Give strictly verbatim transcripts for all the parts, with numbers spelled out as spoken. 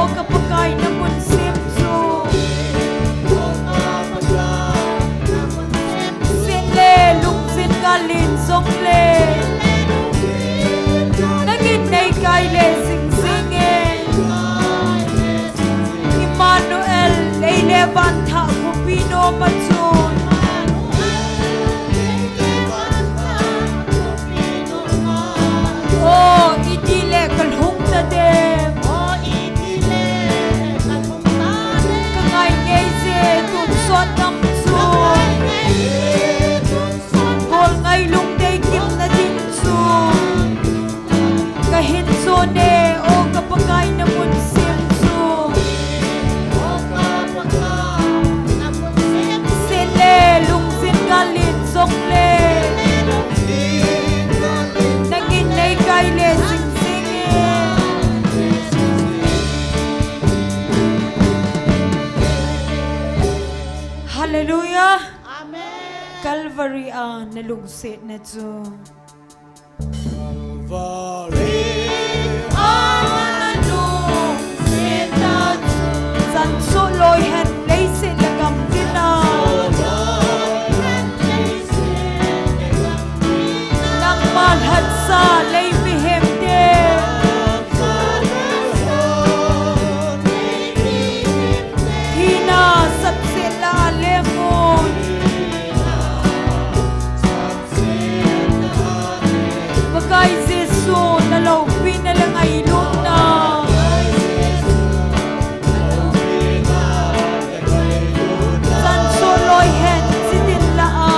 Ka Pakai na mun sem chu. Sen le lungset gal in jong le. Nangin nei kai le jing jing e. Emmanuel, lei le van thah khopi nom a chun. O, iti le ka lhung ta dem. Ka ngai ngei je tun sot nam chu. Bol ngai lung dei kim na ding chu. Ka hin chon e, o ka Pakai na mun sem chu. Sen le lungset gal in jong le. Nangin nei kai le jing jing e. Hallelujah. Amen. Calvary a na lungsetna chu. Calvary a na lungsetna chu. Chan chu loi hen leiset le gam tina. Nangma lhatsa lei mihem te. Thina sapset la a leng un. Pakai Jesu na loupina le ngailutna. Chan chu loi hen chitin la a.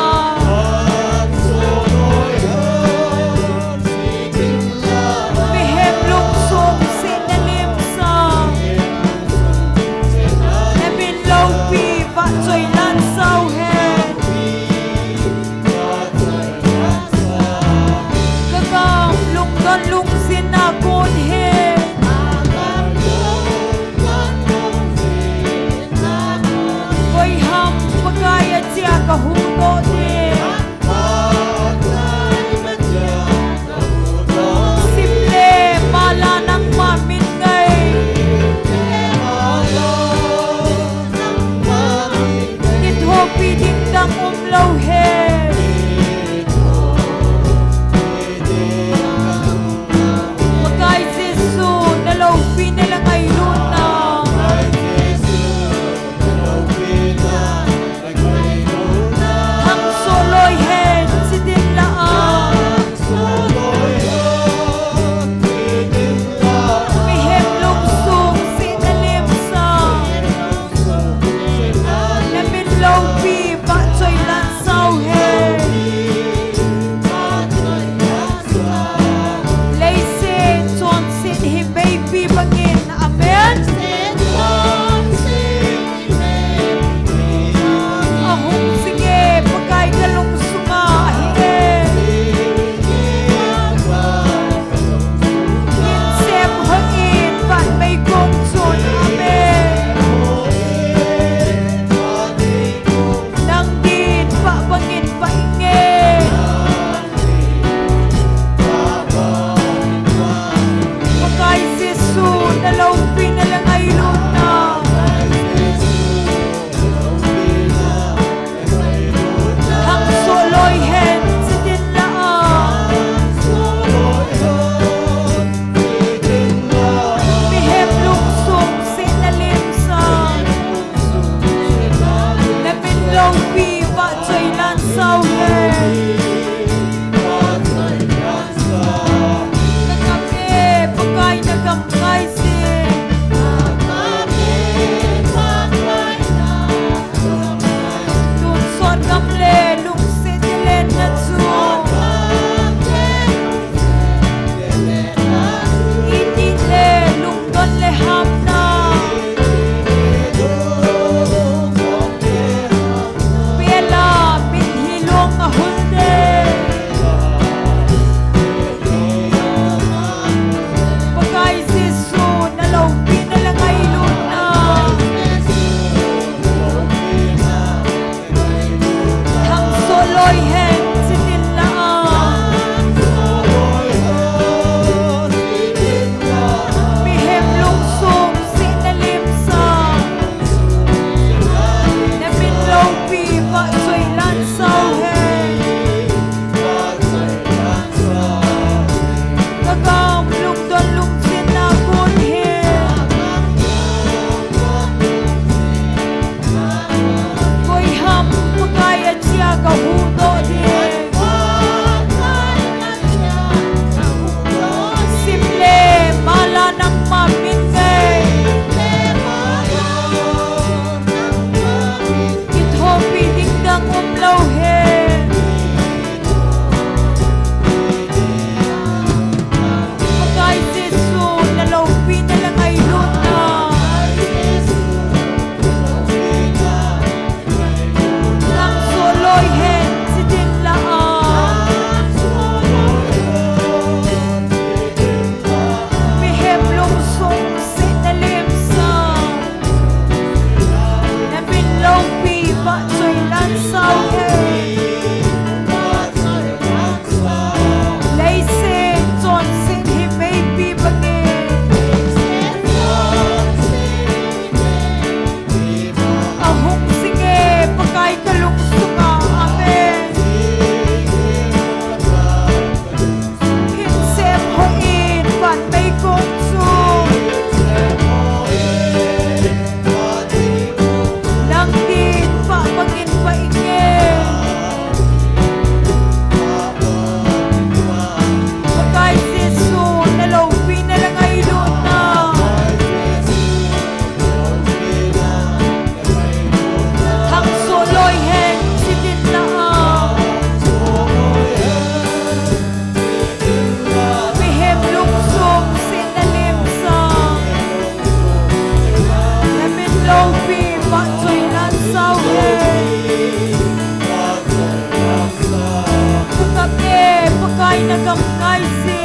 Nagam ngai se.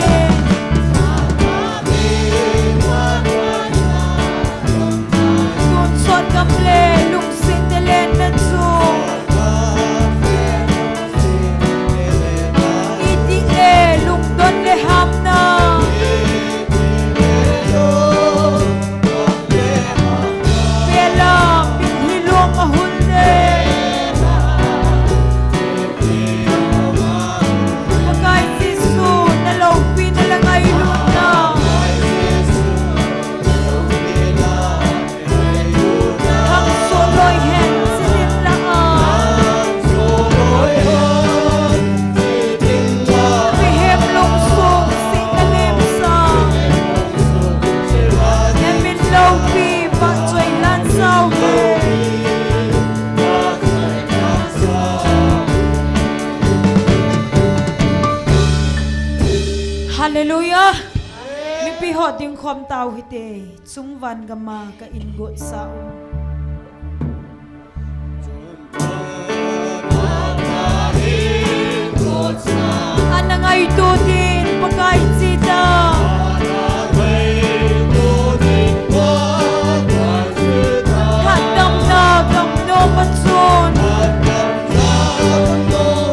Tonsot gam le lungset te lenna chu. Iti le lungdon le hamna. Pela, pin hi long ahun le. Pakai Jesu, na loupina le ngailutna. Hangso loi hen sitin la a. Mihem lungsung sing na limsa. Hemin loupi vahchoi lansau he. Hallelujah. Mipi ho dingkhom tau hite. Chungvan gama ka ingot sa u. Ana ngaito din Pakai chita. Thatdamna gamnom a chun.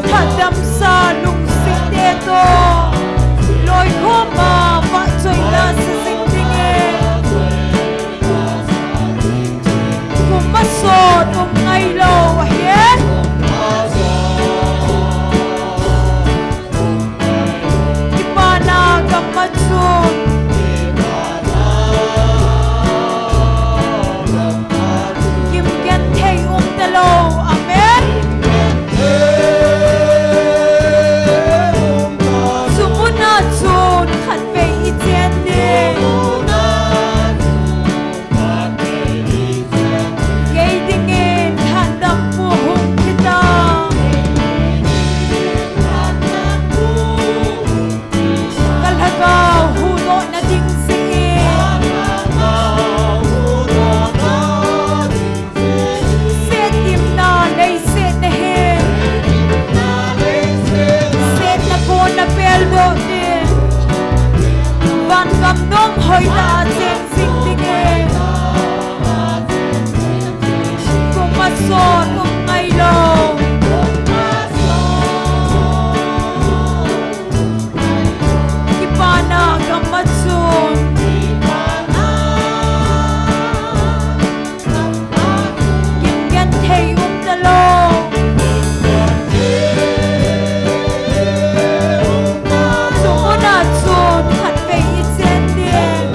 Thatdamsa lungset te toh. Loikhom a vahchoi la sa jing dingin. Kum masot um ngailou ahi. Kipana gam a chun. Kimgenthei um talou. Amen. Chu muna chun khatvei i chen ding. Kei dingin thandam pu hung kita. Ka lhagao huhdohna ding jeh in. Setgimna leiset na hin. Setna kona peldoh ding. Van gam nom hoitah a cheng jing dingin. Kum masot um ngailou. Kipana gam a chun. Kimgenthei um talou. Chu muna chun khatvei i chen ding.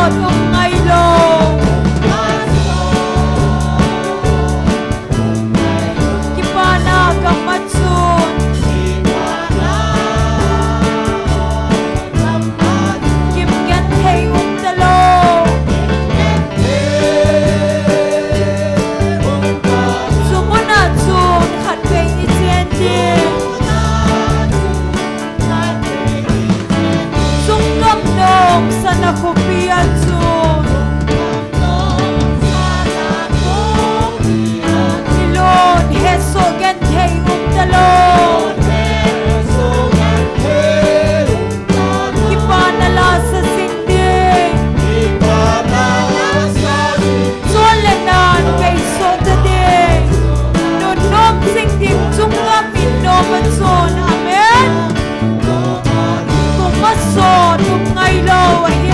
Tum ngailou. Kipana gam a chun kim genthei um talou. Chu muna chun khatvei ichen ding. Chunggam nung sana khopi a chun ilun hesoh genthei um talou. Kipana la sa jing ding. Chon le nan beisoh ta ding. Nunnom jing ding chunggam in nom a chun. Amen. Kum a so tum ngailou ahi.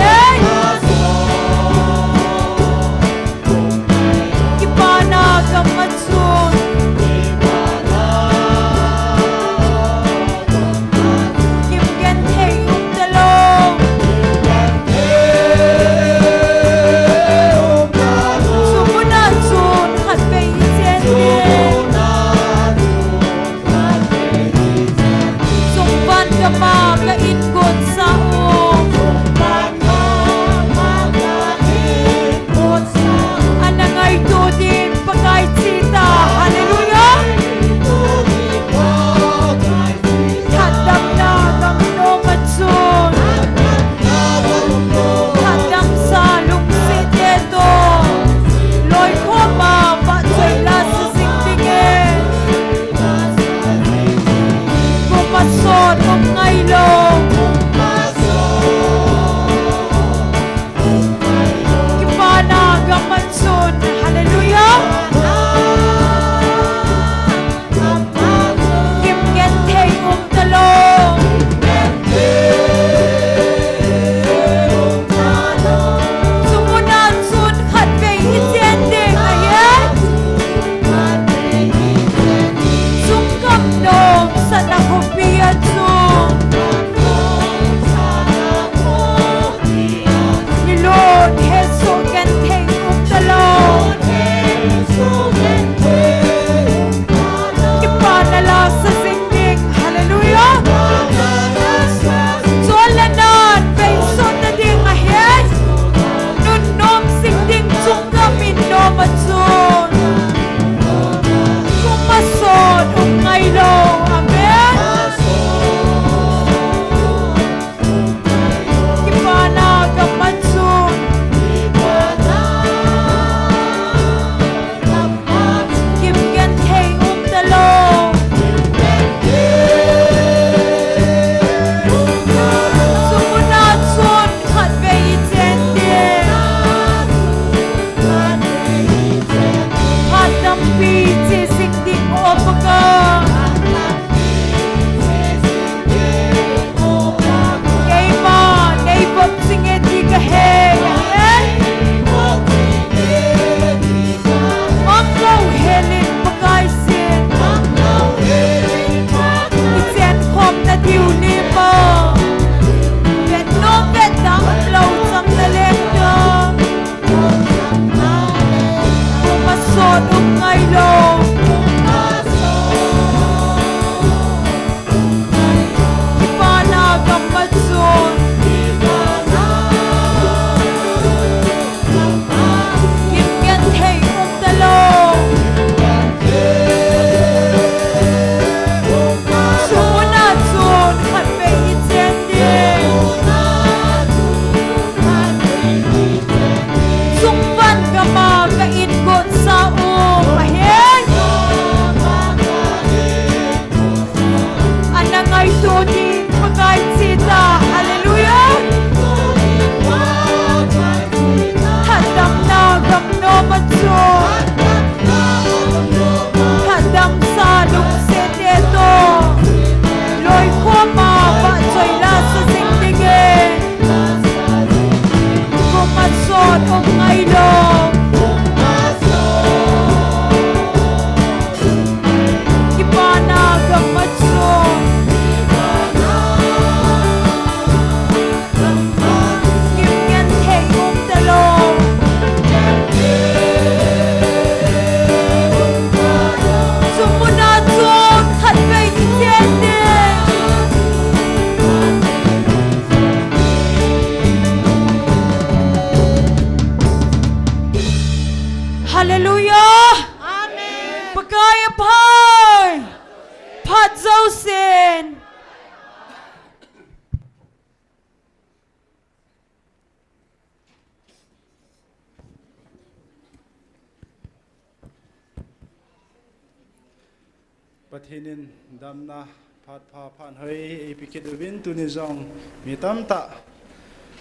Pathen in damna phat pha phat hoi eipe kit uvin, tuni jong mi tamtah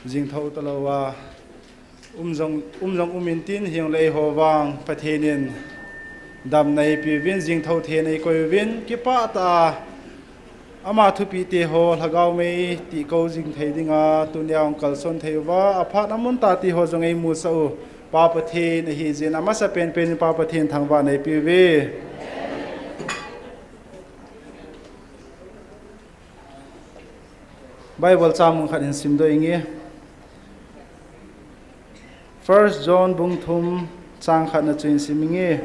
jingthou talou a um jong, um jong um intin, hijongle eiho vang Pathen in damna eipe uvin, jingthou thei nei koi uvin, kipah tah a ama thupite ho lhagao mei tihkou jing thei dinga tunia hung kalson thei uva, aphat amun tah ti ho jong eimusah u Pa Pathen ahi jeh in, amasa penpen in Pa Pathen thangvah nei pe uve. Bible chang mun khat hin simdoh inge. First John bung thum chang khatna chu hin sim inge.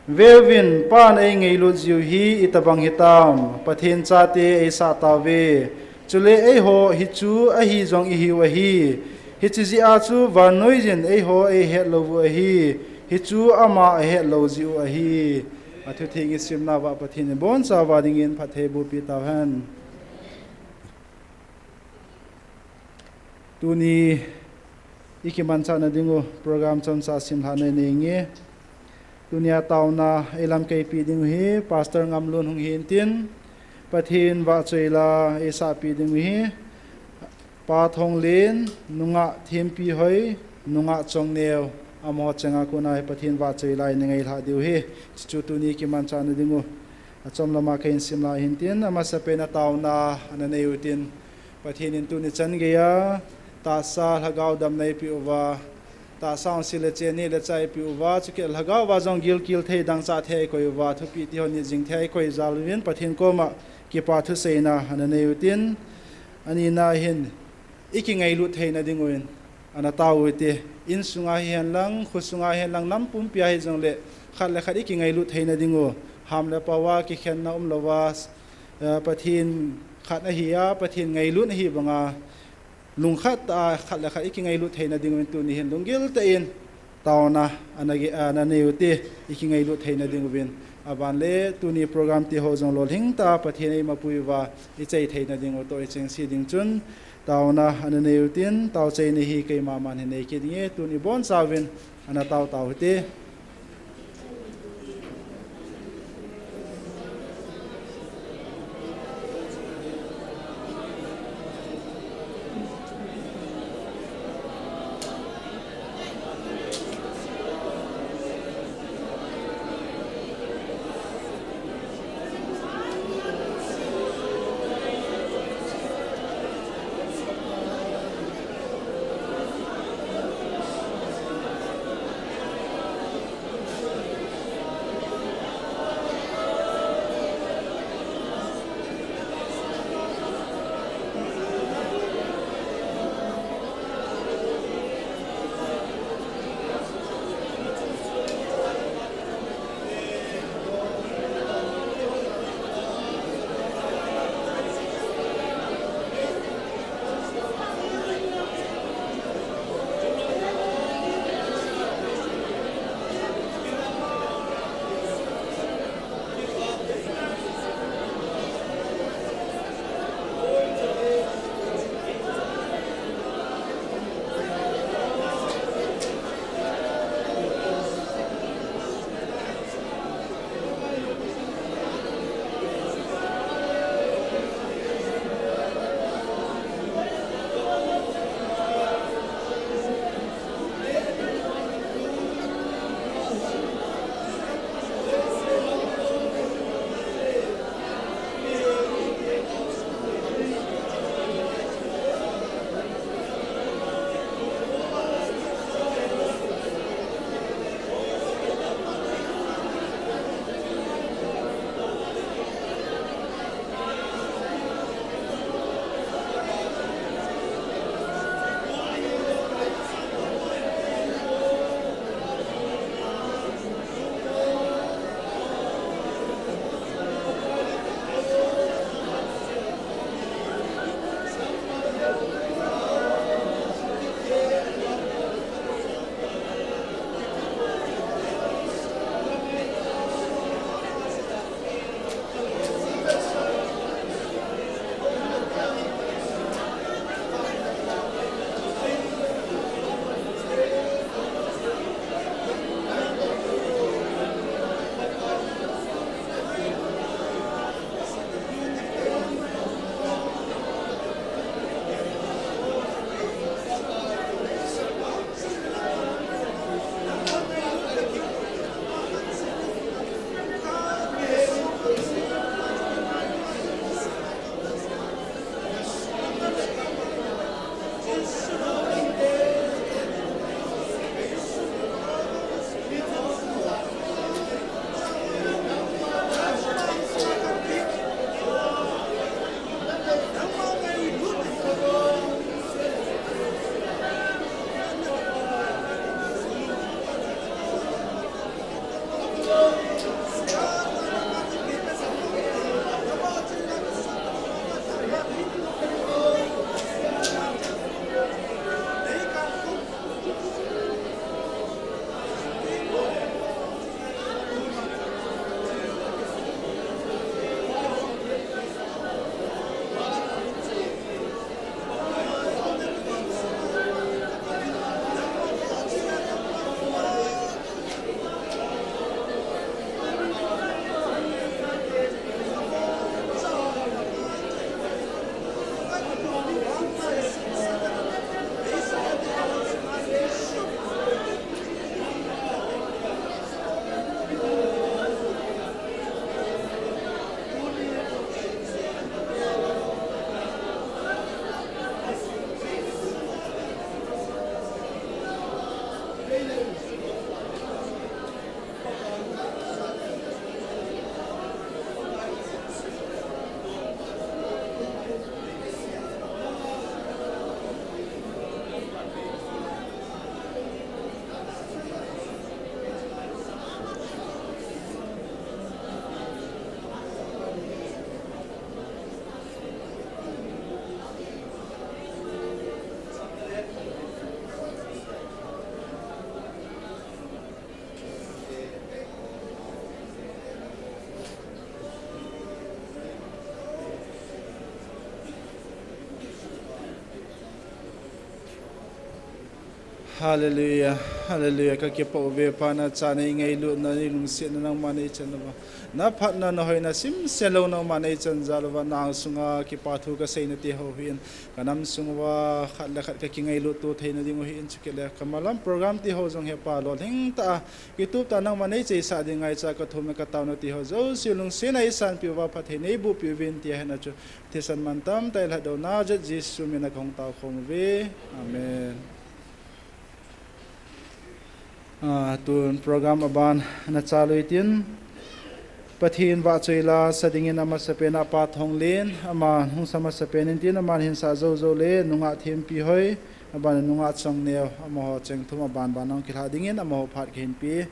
Veuvin, Pan eingailut jiu hi itobang hitam, Pathen chate eisah tauve. Chule eiho hichu ahi jong ihiu ahi. Hiche jeh a chu vannoiyin eiho eihet lou u ahi. Hichu ama ahet lou jeh u ahi. Athutheng isimna uva Pathen in ibonchauva dingin phatthei boh peh tauhen. Tuni ikimanchahna dingu program chomcha simlhah nei nei inge. Tunia taona eilamkai peh dingu hi Pastor Ngamlun hung hintin, Pathen vahchoi la eisah peh dingu hi Pa Thonglen, nungah Thempihoi, nungah Chongneo, amaho changa kona hi Pathen vahchoi la eina ngailhah diu hi. Chuchu tuni kimanchahna dingu achom lama kahin simlhah hintin, amasapen a taona ana nei utin, Pathen in tuni chan geiya tahsa lhagao damna eipeh uva, tahsa hungse le chen neh le chah eipeh uva, chukit lhagao uva jong gilkel thei, dangchah thei eikoi uva, thupeh ti ho nit jing thei eikoi jal uvin Pathen koma kipa thuseina ana nei utin, anina hin ikingailut theina dingun ana tao ute. Insunga hihen lang, khosunga hihen lang, nam pumpia hijongle khat le khat ikingailut theina dingu, ham le paova kikhenna umlouva, eh, Pathen khat ahia, Pathen ngailutna ahi banga lungkhat tah a khat le khat ikingailut theina dingun tuni hin lunggil tah in taona ana ge-, ana nei ute, ikingailut theina dinguvin. Aban le tuni program ti ho jong lolhing tah a Pathen eimapui uva ichai theina dingu toh ichengse ding chun taona ana nei utin, taochaina hi keima man hin nei kit inge, tun ibonchauvin ana tao tau hite. Hallelujah, hallelujah. Ka kipah uve Pa, na chate nei ngailutna, nei lungsetna nangman nei chan uva. Na phatna, na hoina simse lou nangman nei chan jal uva, na angsunga kipa thu ka seina ti ho hin. Ka nam sung uva khat le khat ka kingailut to theina ding u hin, chukit le ka malam program ti ho jong he Pa lolhing tah a kitup tah a nangman nei cheisah ding ngaicha ka thum le ka taona ti ho jouse lungsetna a eisanpi uva phatthei nei boh peh uvin ti ahi na chu. Thisan mantam tah a lhatdohna jeh Jesu min a ka hung tao khom uve. Amen. Ah, tun program aban ana chalu hitin, Pathen vahchoi la sa dingin amasapen a Pa Thonglen, aman hung sa masapen in tin, aman hin sa jou jou le, nungah Thempi Hoi, aban nungah Chongneo, amaho cheng thum aban ban a hung kilha dingin, amaho phat kahin pe.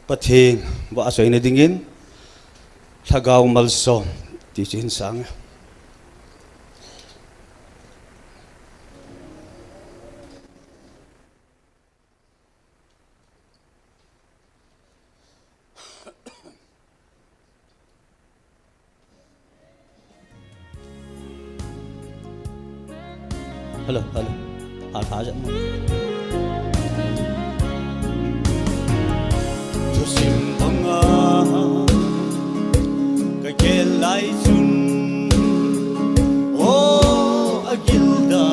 Pathen vahchoina dingin Lhagao Malsom ti chu hin sang e. Hello, hello. Hal haja mo. Thusim banga ka gel lai chun, o agilda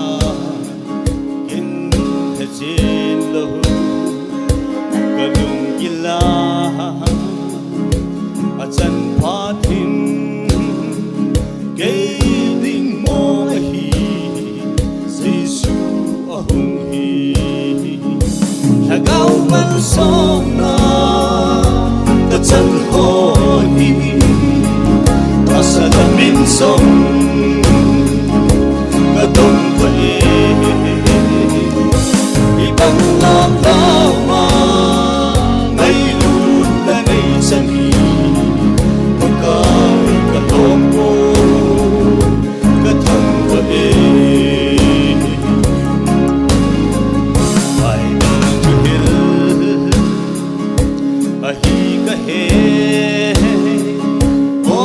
kin hechin lo ka lunggil a achan phat hin kei ding mong ahi, Jesu ahung hi. Lhagao Malsomna ka chan ho hi, tahsa lam in jong ka dong pha e. Hibang lam lam a ngailutna nei chan hi, Pakai ka lom poi, ka thangvah e. Bible thuhil ahi ka he, o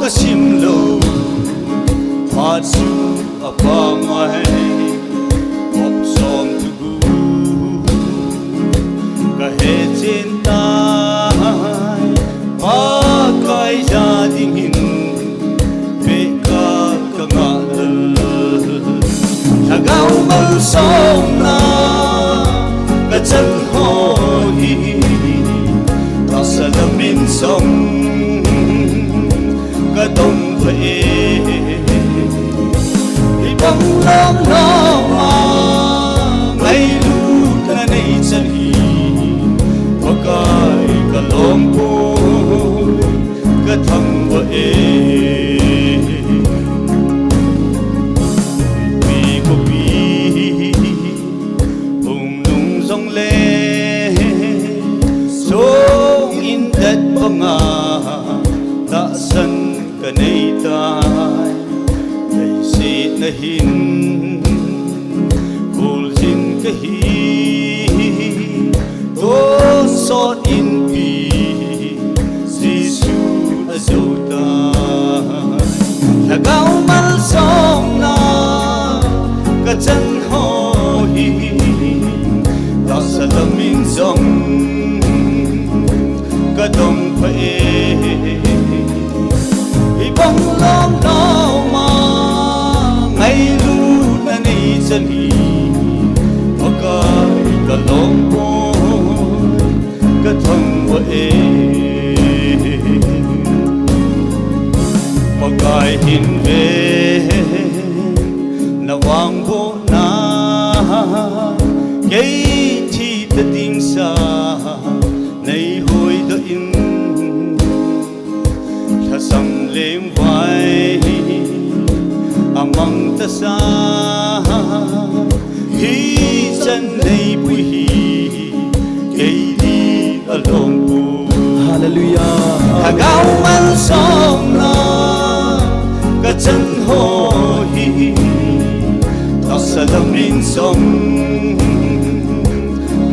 ka sim lou phat chu apha mai, kop som thuguh ka he chen tai, Pakai ja dingin pehkah ka ngah lel. Lhagao Malsomna ka chan ho hi, tahsa lam in jong ka dong pha e. Hibang lam lam a ngailutna nei chan hi, Pakai ka lom poi, ka thangvah e. Pi kopi hung nung jong le, song in dat banga tahsan ka nei tai. Leiset na hin khuljin ka hi, tonsot inpi Jesu ajou tai. Lhagao Malsomna ka chan ho hi, tahsa lam in jong ka dong pha e. Hibang lam lam a ngailutna nei chan hi, Pakai ka lom poi, ka thangvah e. Pakai hin ven, na vang bohna, kei thi ta ding sa nei hoidoh in, lhasam lengvai amang tasa, hichan nei pui hi kei li a Hallelujah. Lhagao malsomna kachan ho hi, tahsa lam in jong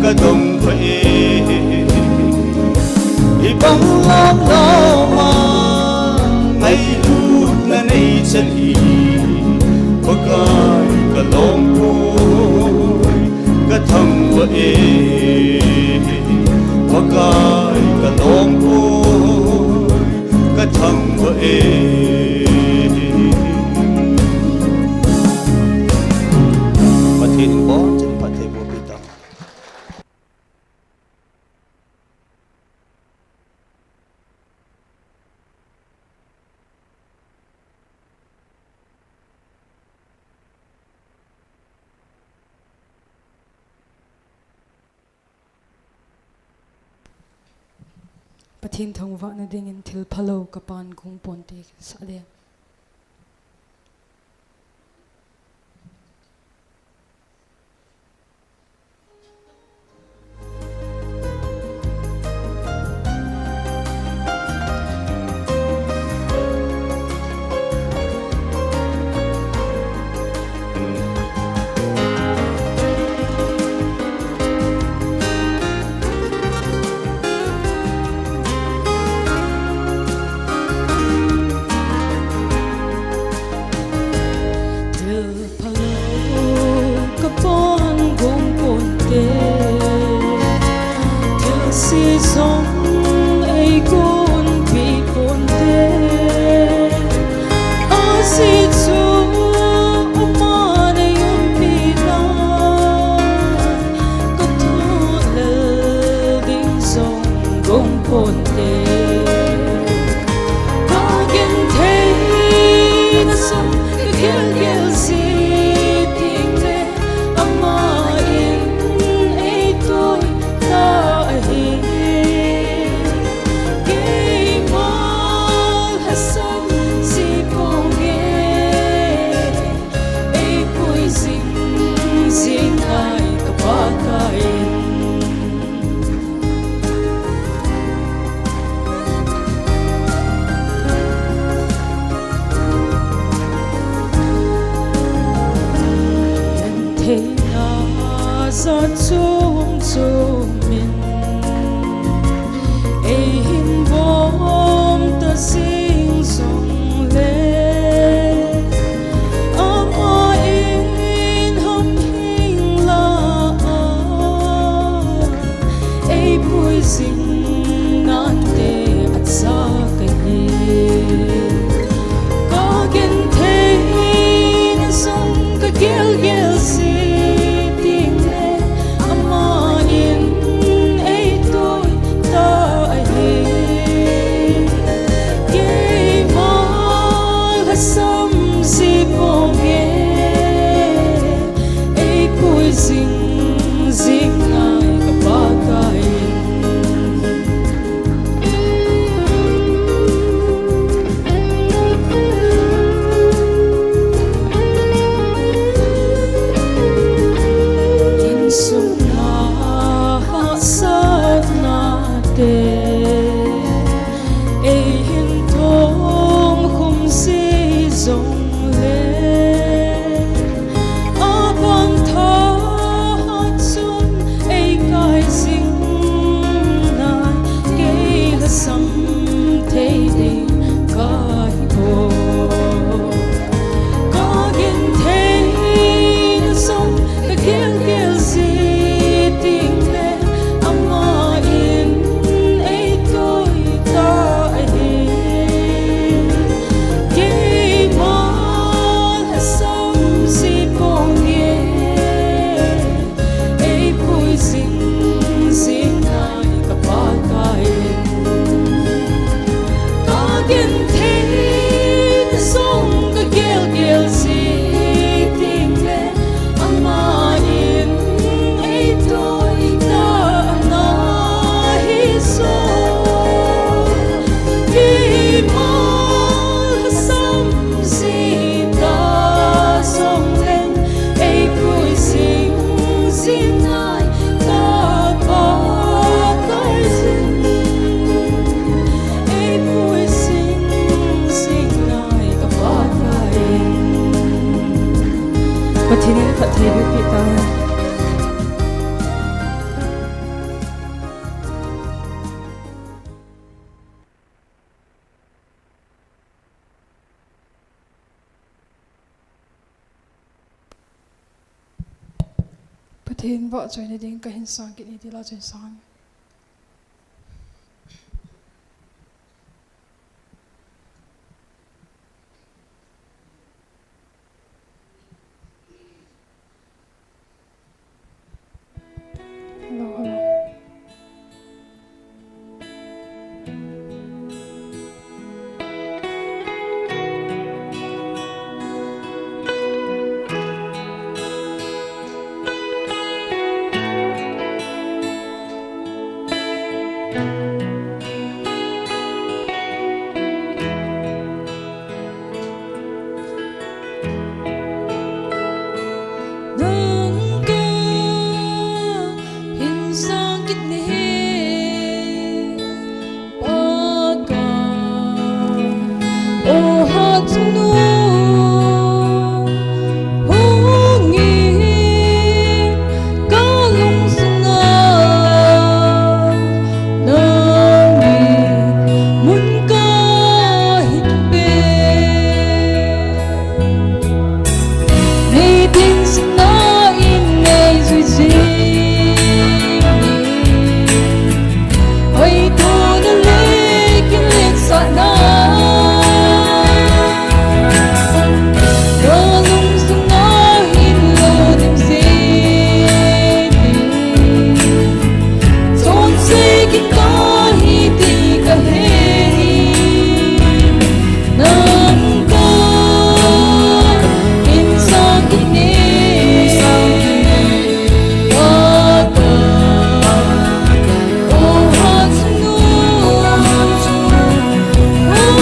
kadong pha e. Hibang lam lama ngailutna nei chan hi, Pakai kalom poi, kathangvah e. Pakai kalom poi, kathangvah e. Pathen in boncha phattheiboh peh tauhen. Pathen thangvahna dingin thil phalou kapan gong ponte kasah le. Phalou kapan gong ponte, thilse jong eigonpeh ponte. Ajeh chu aman eiumpi lai, kathoh lel ding jong gong ponte. Kagentheina jong kagelgel jing tengle, ama in eitoi ta ahi. Keima lhasam ji ponge, eipui jing jing nai ka Pakai in. Gentheina jat chom chom in eihin bom ta jing jongle, ama in hamhing lah a eipui jing nante acha kahi. Kagentheina jong kagelgel jing tengle, ama in eitoi ta ahi. Keima lhasam ji ponge, eipui jing jing nai ka Pakai in. Hin vahchoina ding kahin sang kit e ti la chun sang. Hello, hello. Nang kahin sang kit e, Pakai. O hatchungnung, hung in kalungsunga, nangin mun kahin pe. Nei tin sina in nei jui jing, hoi tuna le kin letsahna, kalungsunga hin lo dim jing. Chonse kit kahi ti kahe, nang kahin sang kit e, Pakai. O hatchungnung,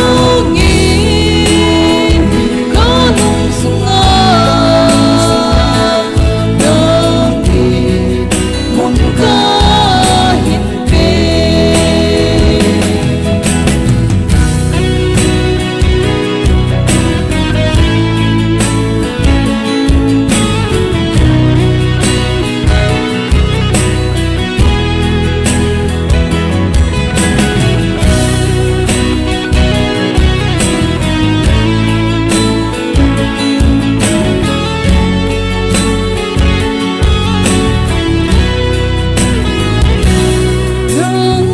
hung in kalungsunga, nangin mun kahin pe. Nang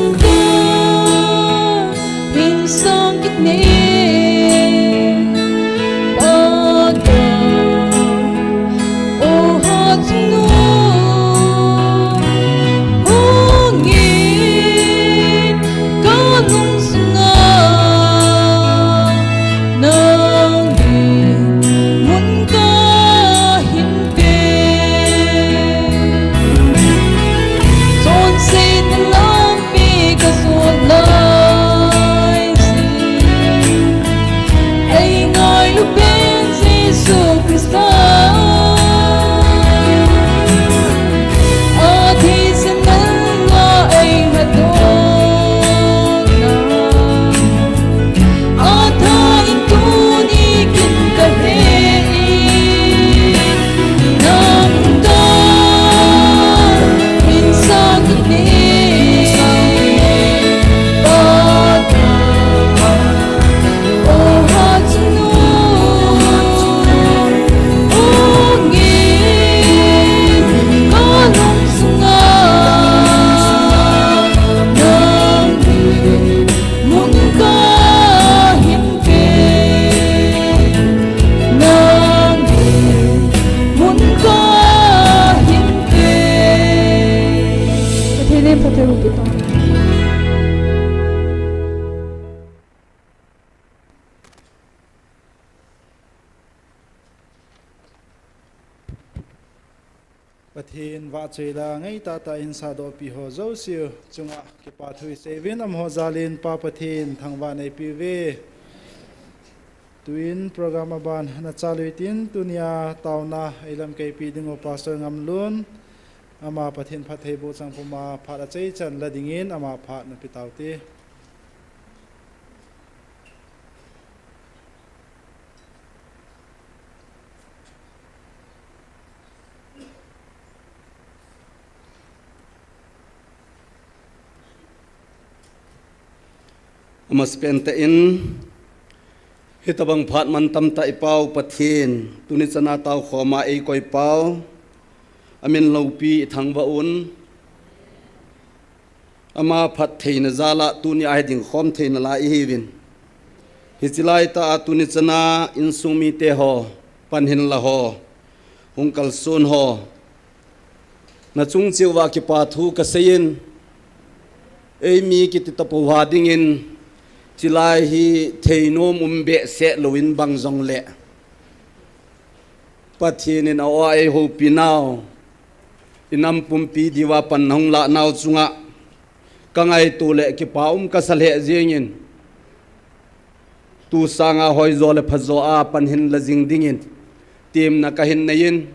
kahin sang kit e, Pakai. O hatchungnung, hung in kalungsunga, nangin mun kahin pe. Chonsetna lampi kasot lai jing, ei ngailu pen Jesu Christa. Athisen nanga ei hatdohna, athain tuni kin kahe e, nang kahin sang kit e, Pakai. O hatchungnung, hung in kalungsunga, nangin mun kahin pe, nangin mun kahin pe. Pathen in phatthei boh pihen. Pathen vahchoi la ngai tahtah in sahdohpi ho jouse chunga kipa thu isei uvin, amaho jal in Pa Pathen thangvah neipe uve. Tuin program aban ana chal u hitin, tunia taona eilamkaipi ding u Pastor Ngamlun, ama Pathen phattheiboh chang puma phat achaichan la dingin ama phat nape taute. Amasapen tah in, hitobang phat mantam tah i Pau Pathen, tuni chana taokhoma eikoi pau, Amin loupi i thangvah un. Ama phattheina jal a tuni a hi dingkhom theina lai ihiuvin. Hiche laitah a tuni chan a insung mite ho, panhinla ho, hung kalson ho, nachung cheh uva kipa thu kaseiyin, eimi kiti tapou ha dingin, chulai hi theinom um behseh louvin bang jongleh, Pathen in a-o a eihoupi nau, inam pumpi diuva panna hung lah nau chunga kangaito le kipa um kasa lheh jengin, tu sanga hoijo le phajo a panhin la jing dingin temna kahin neiyin,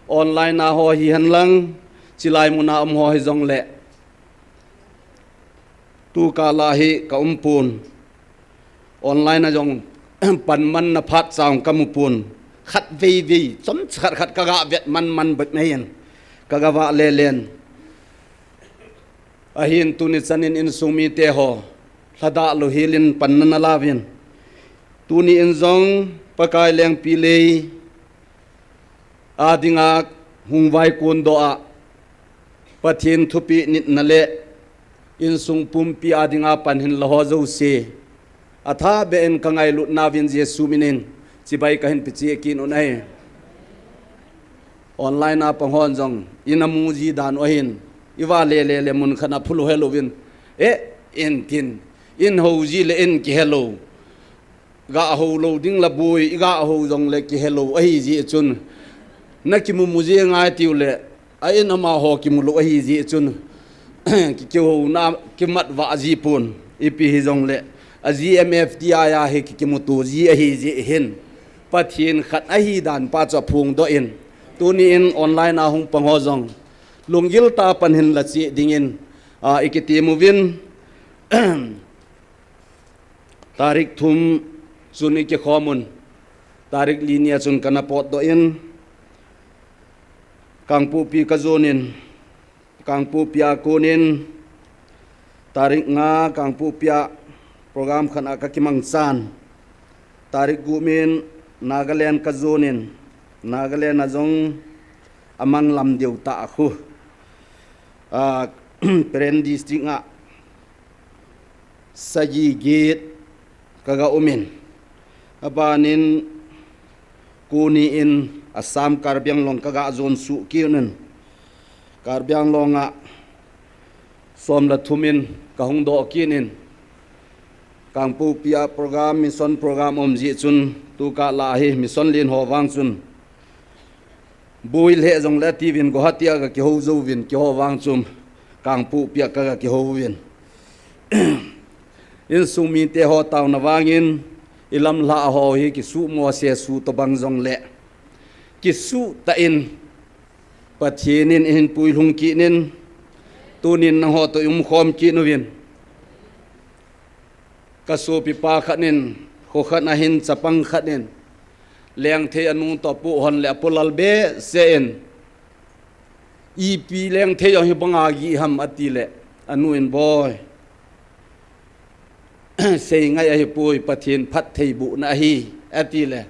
online a ho hihen lang, chulai mun a um ho hijongleh, tukal a hi ka um pon. Online a jong panmanna phat chang kamu pon. Khatveivei, chomcha khat khat kaga vet manman bep ahin, kaga vah lelen. Ahin tuni chan in insung mite ho, lhadah lou helin panna nalauvin, tuni in jong Pakai lengpilei a dinga hung vaikon doh a, Pathen thupeh nitna le insung pumpi a dinga panhinla ho jouse, athahbeh in kangailut nauvin Jesu minin chibai kahin pehcheh kit un ahi. Online a pang hon jong ina muji dan u ahin, ivah lele le mun khat a phulou helouvin, eh, in tin, in houji le in kihelou, ga houlou ding la boi, iga hou jongle kihelou ahijeh chun, nakimumu ji ngai tiule, a in amaho kimulou ahijeh chun, ki, kihouna kimatvah ji pon, ipi hijongle, a GMFDI a hi ki, kimuto ji ahijeh hin, Pathen khat ahidan pa chu aphongdoh in, tuni in online a hung pang ho jong lunggil tah a panhinla cheh dingin, a, ikitem uvin, tarik thum chun ikikhom un, tarik li nia chun kana potdoh in, Kangpokpi kajon in, Kangpokpi a konin, tarik nga Kangpokpi a program khat a kakimangchan, tarik gup in Nagaland kajon in, Nagaland a jong amang lam deu tah khu, a, Peren District a sagi get kaga um in, abanin koni in Assam Karbi Anglong kaga jon suh kit un, Karbi Anglong a som le thum in kahung doh kit in, Kangpokpi a program, mission program um jeh chun, tukal a hi mission len ho vang chun, boi lheh jongle atiuvin, Guwahati a kakihou jouvin, keiho vang chun Kangpokpi a kaga kihou uvin. Insung mite ho taona vangin, ilamlhah ho hi kisuhmo sesu tobang jongle, kisuh tah in Pathen in eihin puilhung kit in, tunin nangho toh iumkhom kit uvin. Kasopipa khat in, kho khat a hin chapang khat in, Lengthei anu toh apoh hon le apo lal behseh in, ipi Lengthei jong hibanga gih ham atile, anu in, boi, seingai ahipoi, Pathen phattheibohna ahi, atile,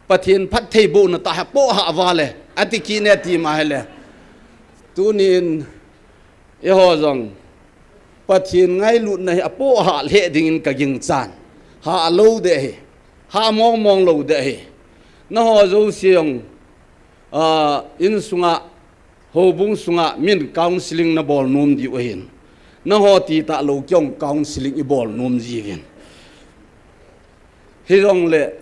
Pathen phattheibohna tah hi apoh hah vale, ati kit in ati ma ahile, tunin eiho jong Pathen ngailutna hi apoh hah lheh dingin kaginchan. Hah lou ding ahi, hah mongmong lou ding ahi. Nangho jouse jong, a, insunga, houbung sunga min counselling nabol nom diu ahin, nangho titah lou kei jong counselling ibol nom jiuvin. Hijongle,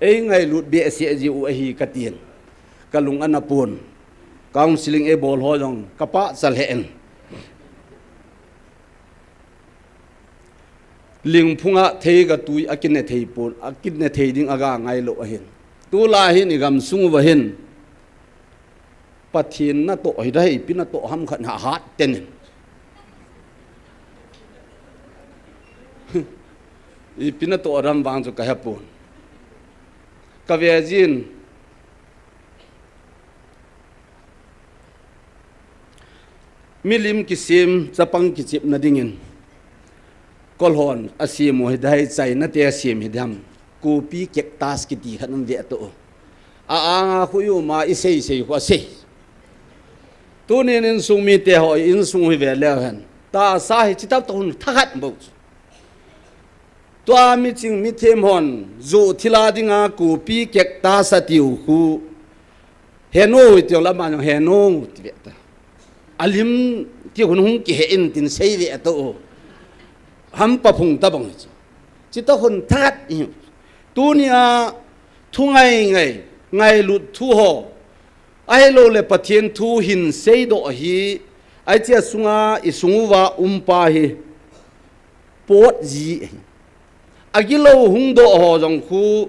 eingailut behseh jiu ahi katin, kalung ana pon. Counselling eibol ho jong kapahcha lheh in, lingphunga theigatui akine thei pon, akine thei ding aga ngailou ahin. Tulai hin igamsung uva hin Pathen natoh hiding ahi, ipi natoh ham khat hahat ten in, ipi natoh ham vang chu kahepon. Kave jin, milim kisem, chapang kichepna dingin, kolhon asem u hiding ahi, China te asem hiding ham, kopi cactus kiti khat um ve toh. A anga khu ium a, isei sei khu asei. Tunin insung mite ho, insung hi ve leu hen. Tahsa hi chita toh hun thakhat bou chu. Tua miching mithem hon, ju thila dinga kopi kek tahsa tiu khu. Henu tiu lama jong henu ti ve ta. Alim ti hun hung kihe in tin sei ve ta u. Hampa phung ta bang chu. Chita hun thakhat i. Tunia thu ngai ngai, ngailut thu ho. Ahilou le Pathen thu hin seidoh hi, aichia sunga i sung uva um pa hi, pot ji ahi. Agilou hung doh ho jong khu,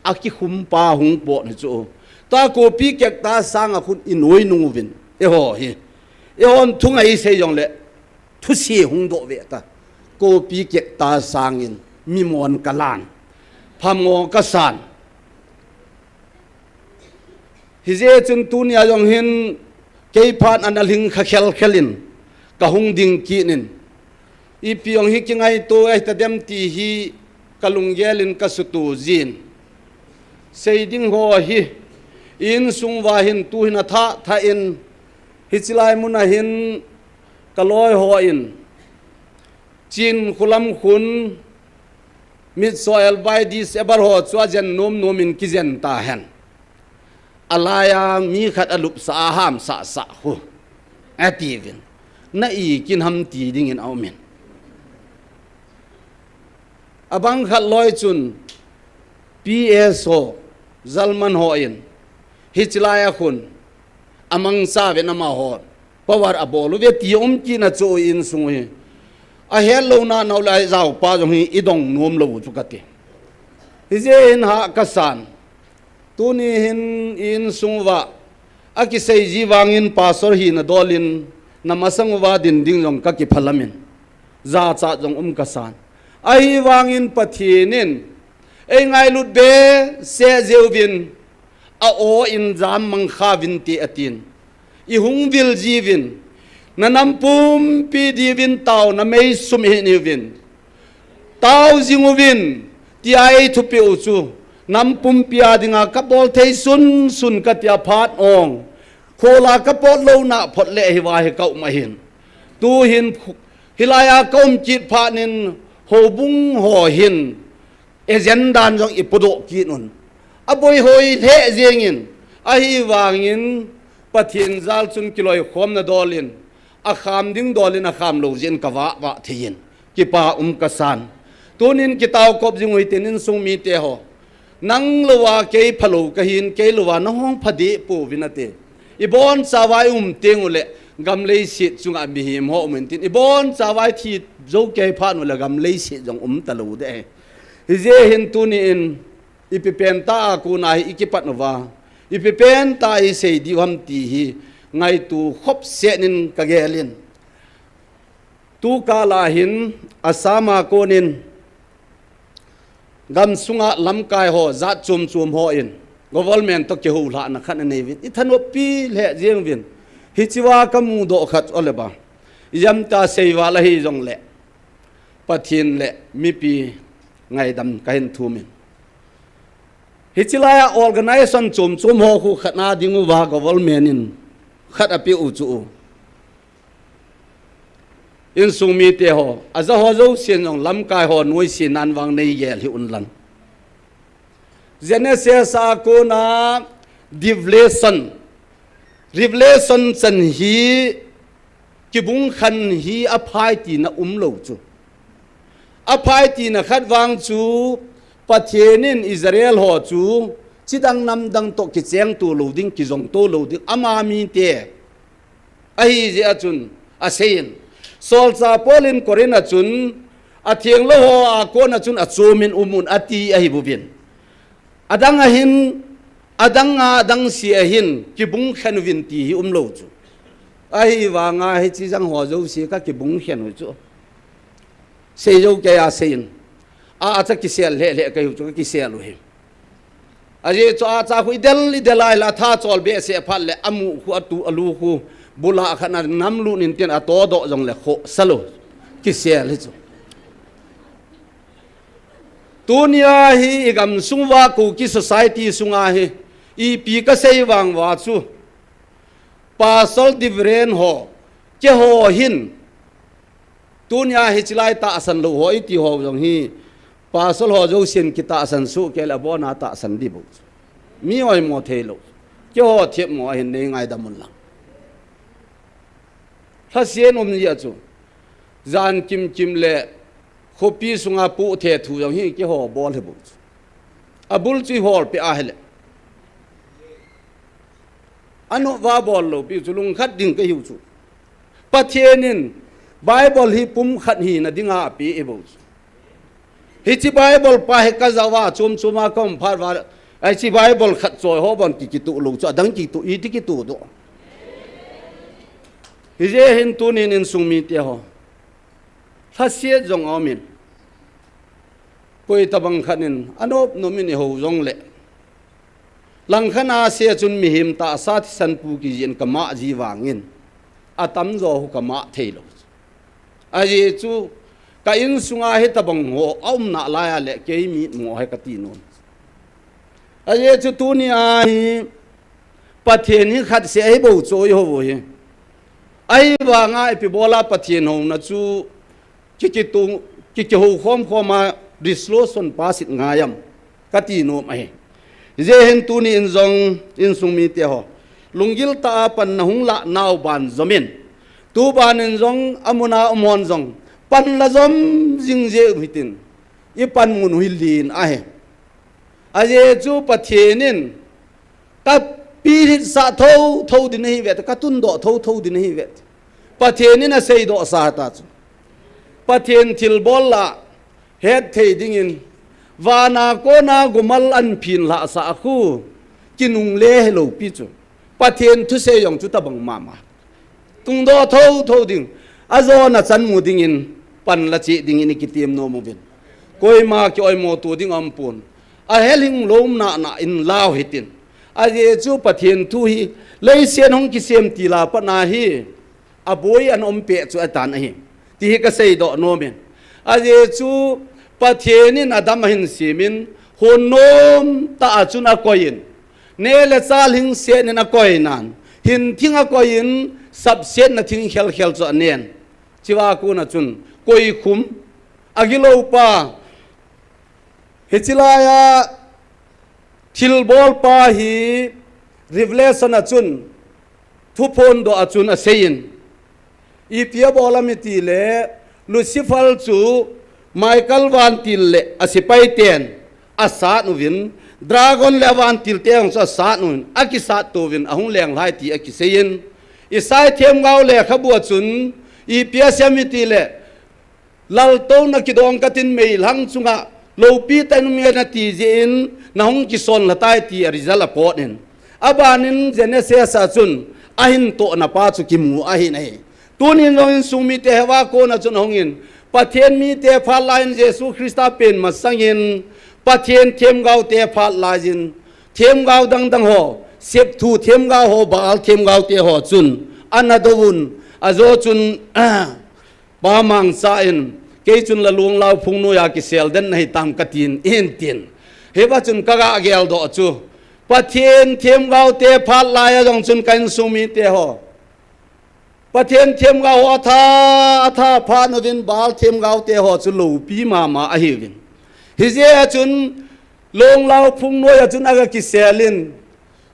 akikhum pa hung pot hi chu. Ta kopi kek tahsa nga khun i noi nung uvin, eiho hi. Eihon thu ngai sei jong le, thusi hung doh ve ta. Kopi kek tahsa ngin, mimon ka lan. Phamo ka san. Hijeh chun tunia jong hin kei phat ana lhing kha khel khelin ka hung ding kit in. Ipi jong hi kingaito ahi ta dem ti hi ka lunggel in ka sutu jin. Sei ding ho hi insung uva hin tu hin a thah thah in hichi lai mun a hin ka loi ho in Chin khulam khun mitso elbai disable ho chu a jen nom nom in kijen ta hen. Alai a mi khat a lupsa a hamsa sa khu. Ati vin. Na i kin ham ti ding in a um in. Abang khat loi chun P S ho, Zalman ho in. Hichi lai a khun. Amang sa vin ama ho. Power a bol uve ti um kit na chu insung hi. A het lou na nau lai zau pa jong hi i dong nom lou chu ka ti. Hijeh hin ha ka san. Tuni hin insung uva. A kisei ji vangin pastor hi na dol in na masang uva din ding jong ka kiphalam in. Jachat jong um ka san. Ahivangin Pathen in. Ei ngailut be se jeh uvin. A o in jam mang kha vin ti a tin. I hung vil ji vin. Na nam pumpi di vin tao na mei sum hi ni vin. Tao jing uvin. Ti a ei thupi u chu. Nam pumpi a dinga ka bol thei sun sun ka ti a phat ong. Khola ka pot lou na phot le hi va hi ka um a hin. Tu hin hilai a ka um kit phat nin ho bung ho hin. Agenda jong i podoh kit un. A boi hoi lheh jeng in, ahivangin Pathen jal chun kiloi khom na dol in, a kham ding dol in a kham lou jeh in ka vah vah thei in, kipa um ka san. Tunin kitao kop jing u hitin insung mite ho. Nang lou a kei phalou ka hin, kei lou a nang hung pha deh pouvin ati. I bonchauva i um teng u le, gam leiset chunga mihem ho um in tin. I bonchauva i thi jou kei phat u le, gam leiset jong um ta lou deh. Hijeh hin tuni in, ipi pen tah a kona hi i kipat uva, ipi pen tah a i sei diu ham ti hi, ngaitu khop set in ka gel in. Tu kal a hin, Assam a kon in, gam sunga lamkai ho, jat chom chom ho in, government toh kihoulhahna khat anei uvin, i thanop pi lheh jeng uvin, hichea ka mudoh khat ole ba, i jam ta sei val ahi jong le, Pathen le mipi ngaidam ka hin thum in. Hichi lai a organization chom chom ho khu khat na ding uva government in khat a pe u chu u. Insung mite ho, a ja ho jouse in jong lamkai ho nuisat nan vang nei gel hi un lang. Genesis a kona Revelation, Revelation chan hi kibung khen hi a phai tina um lou chu. A phai tina khat vang chu Pathen in Israel ho chu chidang namdang toh kicheng to lou ding, kijong to lou ding, ama mite. Ahi jeh a chun, a sei in. Solchah Paul in Corinth a chun, a theng lou ho a kona chun a chom in um un ati ahi bouvin. Adang a hin, adang a, adang se a hin, kibung khen uvin ti hi um lou chu. Ahivanga hichi jang ho jouse ka kibung khen u chu. Sei jou kei a sei in. A, a cha kisel lheh lheh kei u chu ka kisel u hi. Ajeh chu a cha khu i del, i del a i la tha chol behseh phat le a mu khu a tu a lu khu bula khat na nam lut in tin a to doh jong le khoh sa lou. Kisel hi chu. Tunia hi i gam sung uva Kuki society sunga hi ipi ka sei vang uva chu. Pastor Divren ho, keiho hin, tunia hiche lai tahsan lou ho iti ho jong hi, Pastor ho jousen kitahsan soh kei le abona tahsan di bou chu. Mi oimo thei lou. Keiho themmo ahin nei ngaidam un lang. Lhasam um jia chu. Jan kimkim le khopi sunga pu the thu jong hi keiho bol hi bou chu. Abul chu i hol peh ahile. Anop va bol lou pi chu lungkhat ding ka hiu chu. Pathen in Bible hi pum khat hina dinga ape e bou chu. Hiche Bible pa hi ka jao a chom chom a ka um phat uva. Hiche Bible khat choi ho bon ki kitu lou chu adang kitu iti kitu doh. Hijeh hin tunin insung mite ho. Lhasiat jong aum in. Koi tabang khat in anop nom in i ho jong le. Langkhat a se chun mihem tahsa thisan pu kijin ka mah ji vangin. Atamjo hu ka mah thei lou. Ajeh chu ka insunga hitabang ho aumna laiya le kei mitmo ahi ka ti nom. Ajeh chu tunia hi Pathen hi khat seh ahi bou chu i ho hi. Ahivanga ipi bola Pathen houna chu ki kitu, ki kihou khom khom a resolution pass it ngai am ka ti nom ahi. Hijeh hin tuni in jong insung mite ho. Lunggil tah a pan na hung lah nau ban jom in. Tu ban in jong amun a um hon jong pan la jom jing jeh u hitin. I panmun u hi lin ahi. Ajeh chu Pathen in ka pilhit sah thotho ding ahi ve, ka tundoh thotho ding ahi ve. Pathen in asei doh sa ta chu. Pathen thilbol la het thei dingin vana kona gumal an phin lhah sah khu kinungle hilou pi chu. Pathen thusei jong chu tabang mama. Tungdoh thotho ding. Ajona chan mu dingin pan la cheh dingin i kitem nom uvin. Koima ki oimo tu ding aum pon. Ahel hing lom na na in lau hitin. Ajeh chu Pathen thu hi leiset hung kisem ti la pat na hi. Aboi an um peh chu atan ahi. Ti hi ka seidoh nom in. Ajeh chu Pathen in Adam ahin sem in hun nom tah a chun akoi in. Ne le chal hing set in akoi nan. Hin thing akoi in sapsetna thing khel khel chu anen. Chua kona chun koi khum. Agilou pa. Hiche laiya thilbol pa hi Revelation a chun thuphondoh a chun asei in. Ipi abol am iti le Lucifer chu Michael vantil le asepai ten asat uvin, dragon le avantil te jong chu asat uvin, akisat to uvin, ahung lenglhai ti akisei in. Isai themgao lekhabu a chun ipi asei am iti le, Laltouna kidong katin meilhang chunga loupi tah in um nge nati jeh in nahung kisonlha tai ti a result apot in. Aban in Genesis a chun ahin tohna pa chu kimu ahi nahi. Tunin jong insung mite heva kona chun ahung in Pathen mite phat lai in Jesu Christa pen masang in Pathen themgao te phat lai in themgao dang dang ho, septhu themgao ho, Baal themgao te ho chun ana dou un, ajo chun Pa Mangcha in, kei chun la lunglau phung noiya kisel den nahi tam katin, in tin. Hiva chun ka ga geldoh chu. Pathen themgao te phat lai a jong chun ka insung mite ho. Pathen themgao ho atha, atha phat uvin Baal themgao te ho chu loupi mama ahiuvin. Hijeh a chun Lunglau phung noiya chun aga kisel in.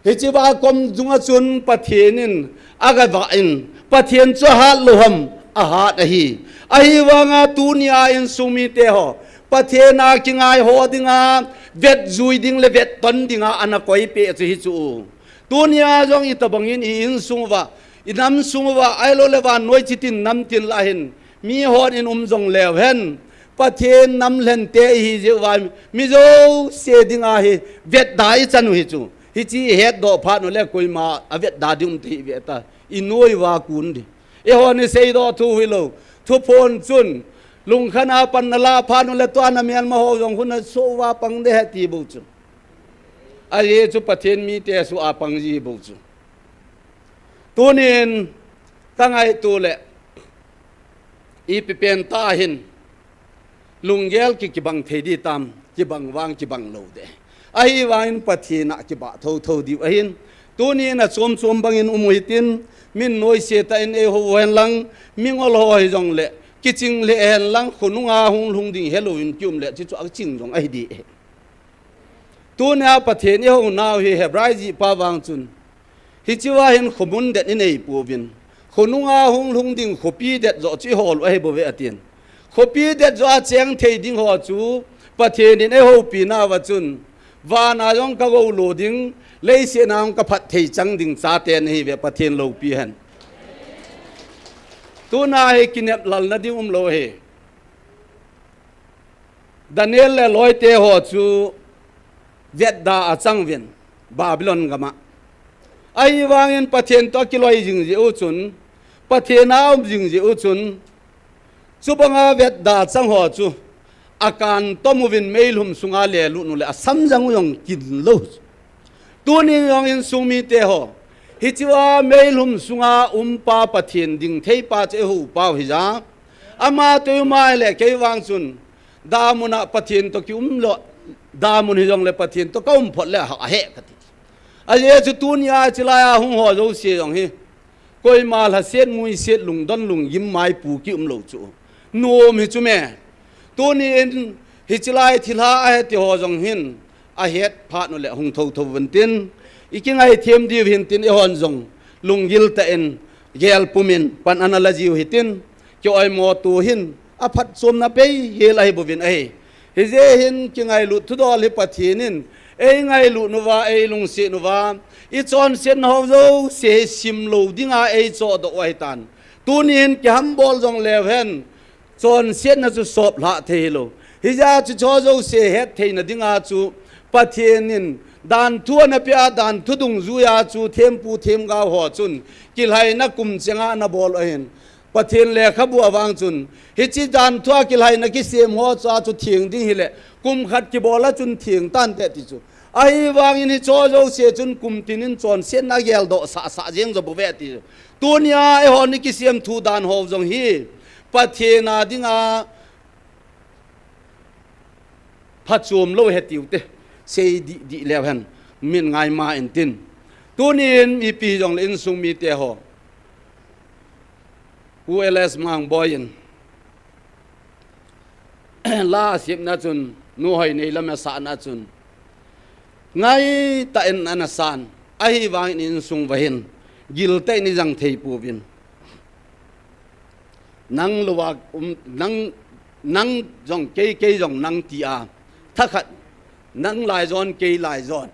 Hiche vakom dunga chun Pathen in aga vah in. Pathen chu ahat lou ham, ahat ahi. Ahivanga tunia insung mite ho. Pathen a kingai ho dinga, vetjui ding le vetton dinga ana koipeh chu hichu. Tunia jong itobang in i insung uva, i namsung uva, ahilou le vannoi chitin namtin lah hin. Mihon in um jong leu hen. Pathen nam lhente ihi jeh uva mi jouse dinga hi vetda ichan u hichu. Hiche ihetdoh phat u le koima avetda ding umta hih ta. Inoi uva kon ding. Eihon iseidoh thu hilou. Thuphon chun. Lungkhat a pan nalah phat u le tua namelma ho jong hung nasoh uva pang ding ahi ti bou chu. Ajeh chu Pathen mite soh a pang ji bou chu. Tunin kangaito le. Ipi pen tah hin. Lunggel ki kibang thei ding tam, kibang vang kibang lou ding. Ahivangin Pathen a kibah thotho diu ahin. Tuni in achom chom bangin um u hitin, min noise tah in eiho u hen lang, mingol ho hijongle, kiching le hen lang, khonunga hung lhung ding helouvin kium le, chuchu aching jong ahi ding ahi. Tunia Pathen ihou nau hi Hebrai jihpa vang chun, hichea hin khomun det inei pouvin, khonunga hung lhung ding khopi det joh chu ihol u ahi bouve atin. Khopi det joh a cheng thei ding ho chu Pathen in eihoupi nauva chun, vana jong kagou lo ding, leiset a jong kaphat thei chang ding chate nahiuve, Pathen loupi hen. Tuna hi kinep lal na ding umlou ahi. Daniel le aloite ho chu vetda achang uvin Babylon gam a. Ahivangin Pathen toh akiloi jing jeh u chun, Pathen a um jing jeh u chun, chubanga vetda achang ho chu akan tom uvin meilhum sunga lelut u le asam jang u jong kin lou. Tuni jong insung mite ho, hichea meilhum sunga umpa Pathen ding theipa chu eihou pau hija. Ama toh ima le kei vang chun, damun a Pathen toh kium lou, damun hijongle Pathen toh kaum phot le ahe kati. Ajeh chu tunia chilai a hung ho jouse jong hi, koima lhaset muiset lungdon lunggim maipu kium lou chu nom hi chu me. Tuni in hichilai thilha ahe ti ho jong hin, ahet phat u le hung thotho uvin tin, ikingai them diu hin tin, eihon jong lunggil tah in gel pumin pan ana la jiu hitin, kioimo tu hin aphatchomna pei hel ahi bouvin ahi. Hijeh hin kingailut thudol hi Pathen in eingailut uva, eilungset uva, ichonsetna ho jouse hi simlou dinga eichohdoh u ahitan. Tuni hin kihambol jongleu hen, chonsetna chu sop lhah thei hilou. Hijeh a chu hicheho jouse hettheina dinga chu Pathen in danthu ana pea, danthu dungjuia chu thempu themgao ho chun kilhaina kum chenga ana bol u ahin. Pathen lekhabu a vang chun, hiche danthu a kilhaina kisem ho chu a chu theng ding hile, kum khat kibol a chun theng tante ti chu. Ahivangin hicheho jouse chun kum tin in chonsetna geldoh sahsah jeng jo bouve ti chu. Tunia eihon ikisem thu dan ho jong hi Pathen a dinga phachom lou ahi tiu te, sei dihdih leu hen, min ngaima in tin. Tunin ipi hijongle insung mite ho, Pu L S Mangboi in la asepna chun, Nu Hoinei lam asahna chun, ngaitah in ana san, ahivangin insung uva hin giltah in ijang thei pouvin. Nang louva um, nang, nang jong kei, kei jong nang tia, thakhat, nang laijon, kei laijon,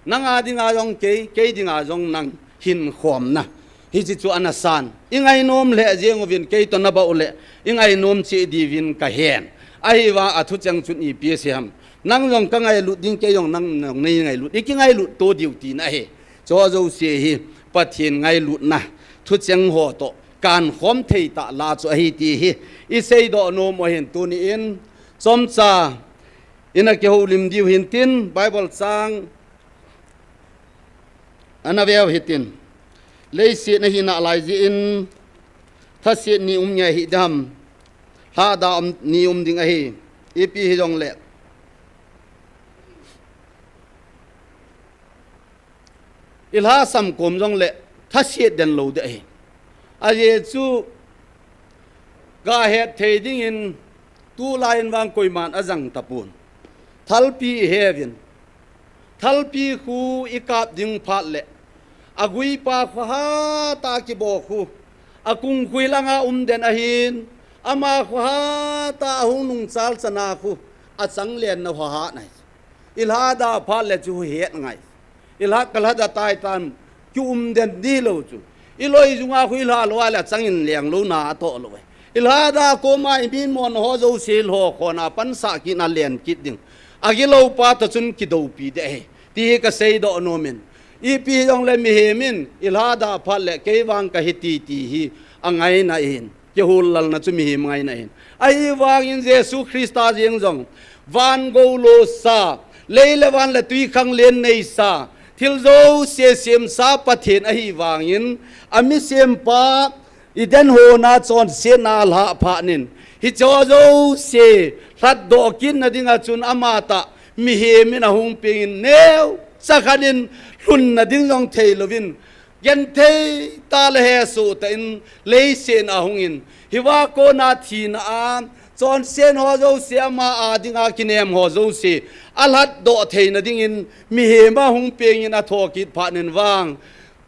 nanga dinga jong kei, kei dinga jong nang, hinkhomna hiche chu ana san. Ingainom lheh jeng uvin, kei toh nabah u le ingainom cheh diuvin kahen. Ahivang a thucheng chun ipi asei ham? Nang jong kangailut ding, kei jong nang jong neingailut, ikingailut to diu tina ahi. Chuho jouse hi Pathen ngailutna thucheng ho toh kankhom thei tah la chu ahi ti hi iseidoh nom u ahin. Tuni in chomcha ina kihoulim diu hin tin, Bible chang ana veu hitin, leiset nahi nalai jeh in, thaset ni um nge hidam, lhahda um, ni um ding ahi, ipi hijongle, ilhahsam kom jongle, thaset den lou ding ahi. Ajeh chu, gahet thei dingin, tulai in vang koiman ajang tapon. Thalpi iheuvin. Thalpi khu ikap ding phat le, aguipa khohatah a kibo khu, akung khu hilanga um den ahin, ama khohatah a hung nungchal chana khu, achang lenna khohat ahi. Ilhahda phat le chu het ngai. Ilhah, kalhahda tai tan, kium den ding lou chu. Iloi junga khu ilhah lou a le achangin leng louna atoh lou e. Ilhahda koma imin mona ho jouse lhokhona pansah kitna len kit ding, agilou pa toh chun kidoupi ding ahi, ti hi kaseidoh nomin. Ipi hijongle mihem in ilhahda phat le kei vang kahi ti, ti hi angaina ahin. Kihoulalna chu mihem ngaina ahin. Ahivangin Jesu Christa jeng jong, van goulosa, lei le van le twikhanglen neisa, thil jouse semsa Pathen ahivangin, ami sempa Eden hon a chonsetna alhah phat in, hicheho jouse lhatdoh kitna dinga chun amatah mihem in ahung pengin, neo Sakhanin lhunna ding jong thei louvin, genthei tah le hesoh tah in leiset a hungin, hiva kona thina a chonset ho jouse, ama a dinga kinem ho jouse alhatdoh theina dingin mihem ahung pengin athokit phatnin vang,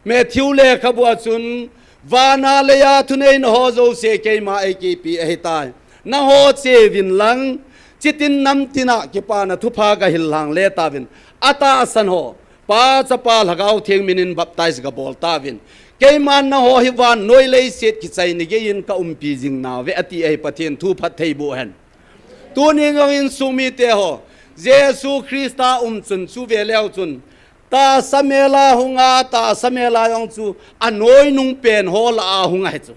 Matthew lekhabua chun, vana leiya thuneina ho jouse keima eikipeh ahitai. Nangho cheuvin lang, chitin namtina kipana thupha gahil lhang letauvin, atahsan ho, Pa, Chapa, Lhagao Theng minin baptize gabol tauvin, keiman nangho hi vannoi leiset kichaini geiyin kaumpi jing nauve, ati ahi. Pathen thu phatthei boh hen. Tunin jong insung mite ho, Jesu Christa um chun chu veleu chun, tahsa mela hunga, tahsa mela jong chu anoinung pen ho lah a hung ahi chu.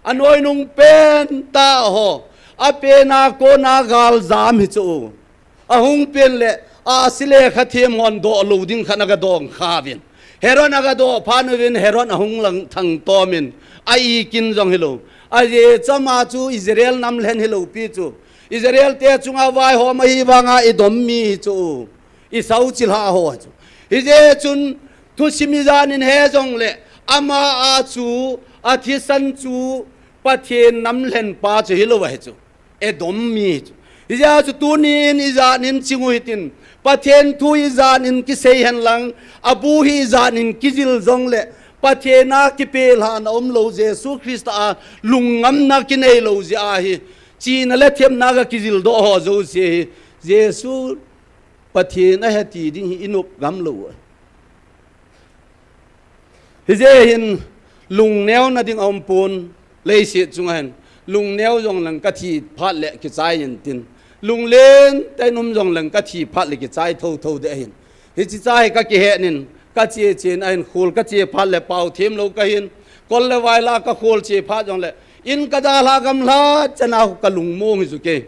Anoinung pen tah ho, apena kona galjam hi chu. Ahung pen le, ahsi le khathem hon dohlou ding khat agadong khauvin, Herod agadoh phat uvin, Herod ahung lang thangtomin, a-ikin jong hilou. Ajeh chu ama chu Israel nam lhen hilou pi chu. Israel te chunga vaihom ahi vanga Edom mi hi chu. Esau chilhah ho chu. Hijeh chun thusim ijat in he jongle, ama a chu athisan chu Pathen nam lhenpa chu hilou ahi chu. Edom mi chu. Hijeh a chu tunin ijat in ching u hitin, Pathen thu ijat in kisei hen lang, abu hi ijat in kijil jongle, Pathen a kipelhahna umlou, Jesu Christa a lungngamna kineilou jeh ahi. China le themna gakijil doh ho jouse hi, Jesu Pathen ahi ti ding hi inop gamlou. Hijeh hin lungneo na ding aumpon, leiset chunga hin, lungneo jong leng kathi phat le kichai intin, lunglen tah in um jong leng kathi phat le kichai thotho ding ahin. Hiche cha hi kakihetnin, kache chen ahin, khol kache phat le pao themlou kahin, kol le vai lah a kakhol che phat jongle, in kadalhah gamlhat chana kalungmong hi chu kei.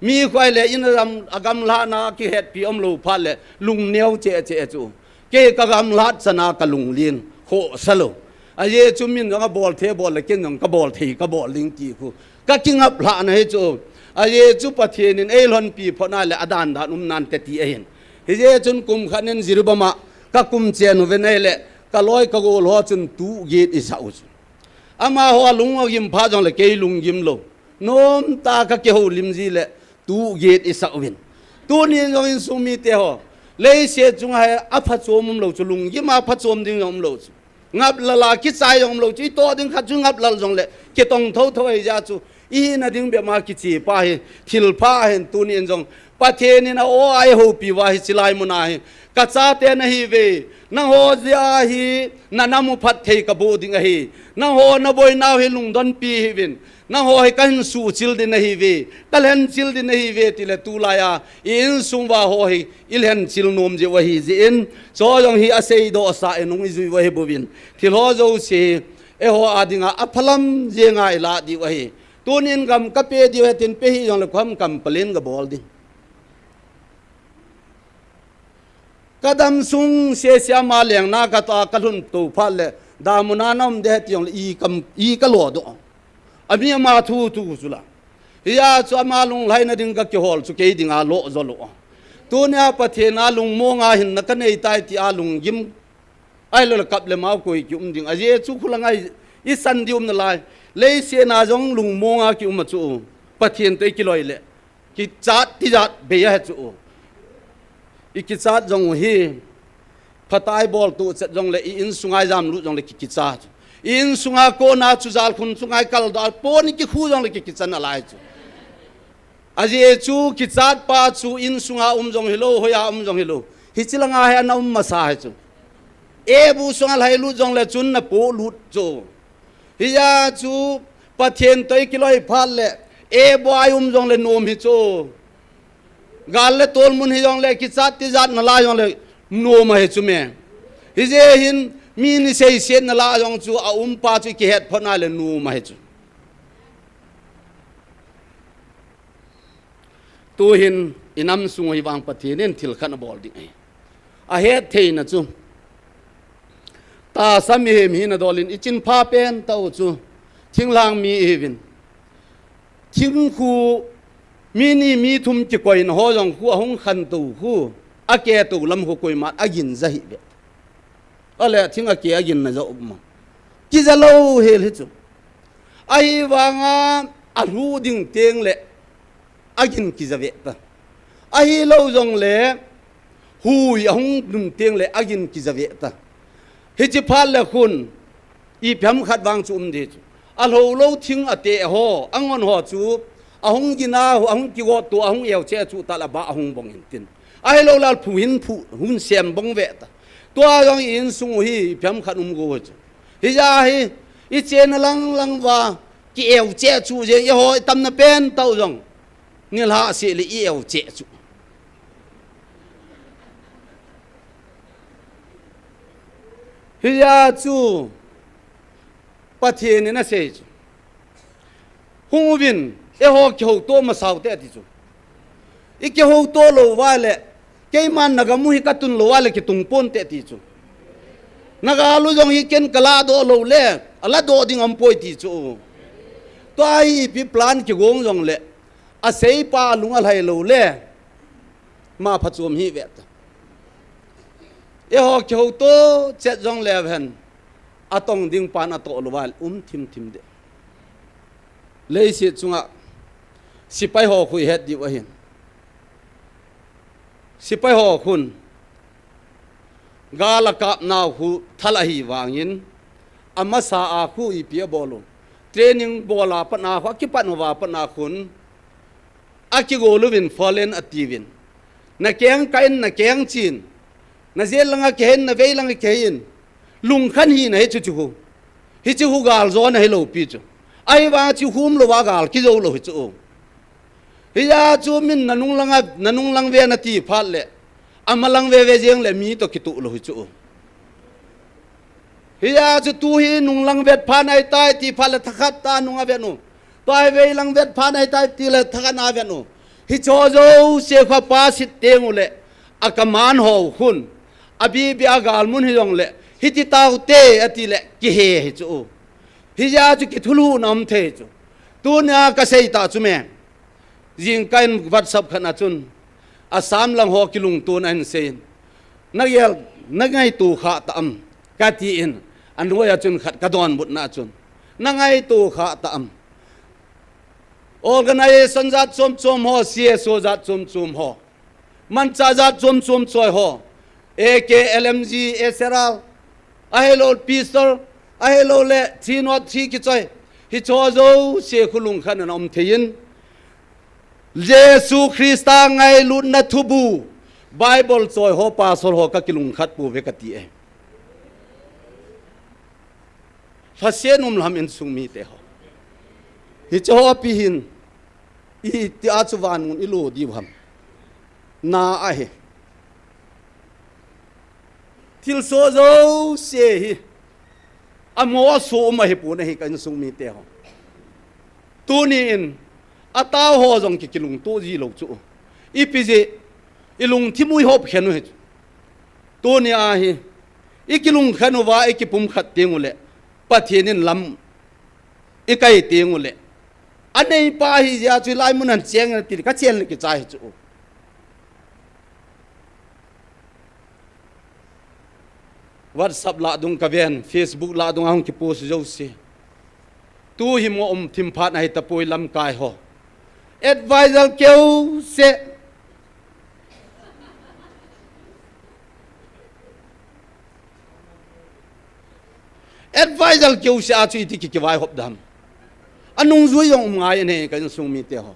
Mi khoi le in agam, agamlhatna kihetpi umlou phat le lungneo cheh cheh chu. Kei kagamlhat chana kalunglen khohsa lou. Ajeh chu min jong abol thei bol le ken jong kabol thei kabol ding ti khu kakingaplhahna hi chu. Ajeh chu Pathen in eilhonpi phot nale adan dan um nante ti ahin. Hijeh chun kum khat in Jeroboam a kakum chen uve nale, kaloi kagol ho chun tuhget isah u chu. Amaho alung agim phat jongle kei lunggim lou. Nomtah a kakihoulim ji le tuhget isah uvin. Tunin jong insung mite ho, leiset chunga hi aphachom umlou chu, lunggim a phachom ding jong umlou chu. Ngaplal a kichai jong umlou chu, itoh ding khat chu ngaplal jongle kitong thotho ahijeh chu, ihina ding bep ma kichepa hi thilpha ahin. Tunin jong Pathen in a-o a eihoupi uva hiche lai muna hi, kachate nahiuve, nangho jeh a hi nanam u phatthei kaboh ding ahi, nangho naboinau hi lungdonpi hiuvin, nangho hi kahin suhchil ding nahiuve, kalhenchil ding nahiuve, tile tulai a i insung uva ho hi ilhenchil nom jiu ahijeh in, chu jong hi aseidohsa inung ijui u ahibouvin, thil ho jouse hi eiho a dinga aphalam jenga ilah diu ahi. Tunin gam kapeh diu ahi tin, peh hih jongle koi ham complain gabol ding. Kadam sung sese ama lengna katoh a kalhun tou phat le, damuna naum ding ahi ti jongle i kam, i kalodoh. Ami ama thu thu chu la. Hijeh chu ama lunglhaina ding kakihol chu kei dinga loh jo lou. Tunia Pathen a lungmonga hinna kaneitai tia lunggim, ahilou le kap le mao koi kium ding. Ajeh chu khulanga isan ding um nalai. Leiset a jong lungmonga kium a chu, Pathen toh ikiloi le kichat tijat bei ahi chu. Ikichat jong u hi, phatah a ibol toh chet jongle, i insunga ijamlut jongle ki, kicha chu. I insunga kona chu jalkhun chunga ikaldoh a pon ikikhu jongle ki, kicha nalai chu. Ajeh chu kichatpa chu insunga um jong hilou, hoiya um jong hilou, hiche langa hi ana um masa ahi chu. Eibu sunga lhailut jongle chun napolut chu. Hijeh chu Pathen toh ikiloi phat le, eibu a i um jongle nom hi chu. Gal le tolmun hijongle, kichat tijat nalai jongle nom ahi chu me. Hijeh hin mi niseiset nalah jong chu aumpa chu ikihet phot nale nom ahi chu. Tuhin inam sung u hi vang Pathen in thil khat abol ding ahi. Ahet theina chu, tahsa mihem hina dolin ichinpha pentah u chu thinglhang mi ihiuvin. Thing khu mi ni mi thum kikoina ho jong khu ahung khantou khu. Ake tou lam khu koiman agin ja hih ve. Ale thing ake agin na ja um ma. Kija lou hel hi chu. Ahivanga alhu ding teng le agin kija ve ta. Ahilou jong le hui ahung ding teng le agin kija ve ta. Hichi phat le khun ipi ham khat vang chu um ding chu. Alhou lou thing ate ho, angon ho chu, ahung gina, ahung kigot tu, ahung eu che chu ta la ba ahung bong in tin. Ahilou le alphu hin phu, hun sem bong ve ta. Tua jong insung u hi ipi ham khat um go chu. Hija hi, i chena lang lang va, ki eu che chu jeng, i ho i tamna pen tau jong. Nilhah seh le i eu che chu. Hija chu Pathen in asei chu. Hung uvin, eiho kihouto masau te ati chu. I kihouto lou va le, keiman na gam u hi ka tun lou va le kitung pon te ati chu. Na gal u jong hi ken ka ladoh lou le, aladoh ding um poi ti chu. Tua hi ipi plan kigong jong le, aseipa lung alhai lou le, ma phachom hi ve ta. Eiho kihouto chet jong le ven, atong ding pan atoh lou va le um thim thim de. Leiset chunga, sipai ho khu i het diu ahin. Sipai ho khun, gal akap nau khu thal ahi vangin, amasa a khu ipi abol u. Training bol a pat na khu, akipat uva pat na khun, akigol uvin foreign atiuvin. Na keng ka in, na keng chin. Na jel langa kei hin, na vei langa kei hin. Lungkhan hina hi chu chu khu. Hichi khu gal jona hilou pi chu. Ahivang chu khum lou va gal kijou lou hi chu. Hija chu min na nung langa, na nung lang ve nati phat le, ama lang ve ve jeng le mi to kitu lou hi chu. Hija chu tu hi nung lang vet phat ahi tai ti phat le thakhat ta nung avet u. Tua hi vei lang vet phat ahi tai ti le thakhat na avet u. Hicho jouse kha pa sit teng u le, a kaman ho khun. Abi bi a gal mun hi jong le, hiti tau te ati le, kihe hi chu. Hija chu kithulu na um thei chu. Tunia ka sei ta chu me. Jingkah in WhatsApp khat na chun, Assam lang ho kilungtun ahin seiyin. Na gel, na ngaito kha ta am, ka ti in, anoi a chun khat ka donbut na chun. Na ngaito kha ta am. Organization jat chom chom ho, C S O jat chom chom ho. Mancha jat chom chom choi ho. A K, L M G, S R R, ahilou pistol, ahilou le three nought three kichoi. Hicho jouse khu lungkhan in um thei in. Jesu Christa ngailutna thubu, Bible choi ho, pastor ho ka kilungkhat pou ve ka ti e. Lhasen um lam insung mite ho. Hiche ho pi hin, iti a chu van mun i lo diu ham. Na ahi. Thilsoh jouse hi, amo asoh um ahi pon ahi ka insung mite ho. Tuni in, atao ho jong ki kilungto ji lou chu. Ipi jeh, i lungthim u i hop khen u hi chu. Tuni a hi, i kilungkhen uva, i kipumkhat teng u le, Pathen in lam i kai teng u le, aneipa hi jeh a chu hilai mun a cheng in ati le, ka chen le kichai hi chu. WhatsApp lah dung ka ven, Facebook lah dung a hung kipost jouse. Tu hi mo um thim phat ahi tapoi lamkai ho. Advisor keu se. Advisor keu se a chu iti ki kivaihop dam. Anungjui jong um ngai ahi ka insung mite ho.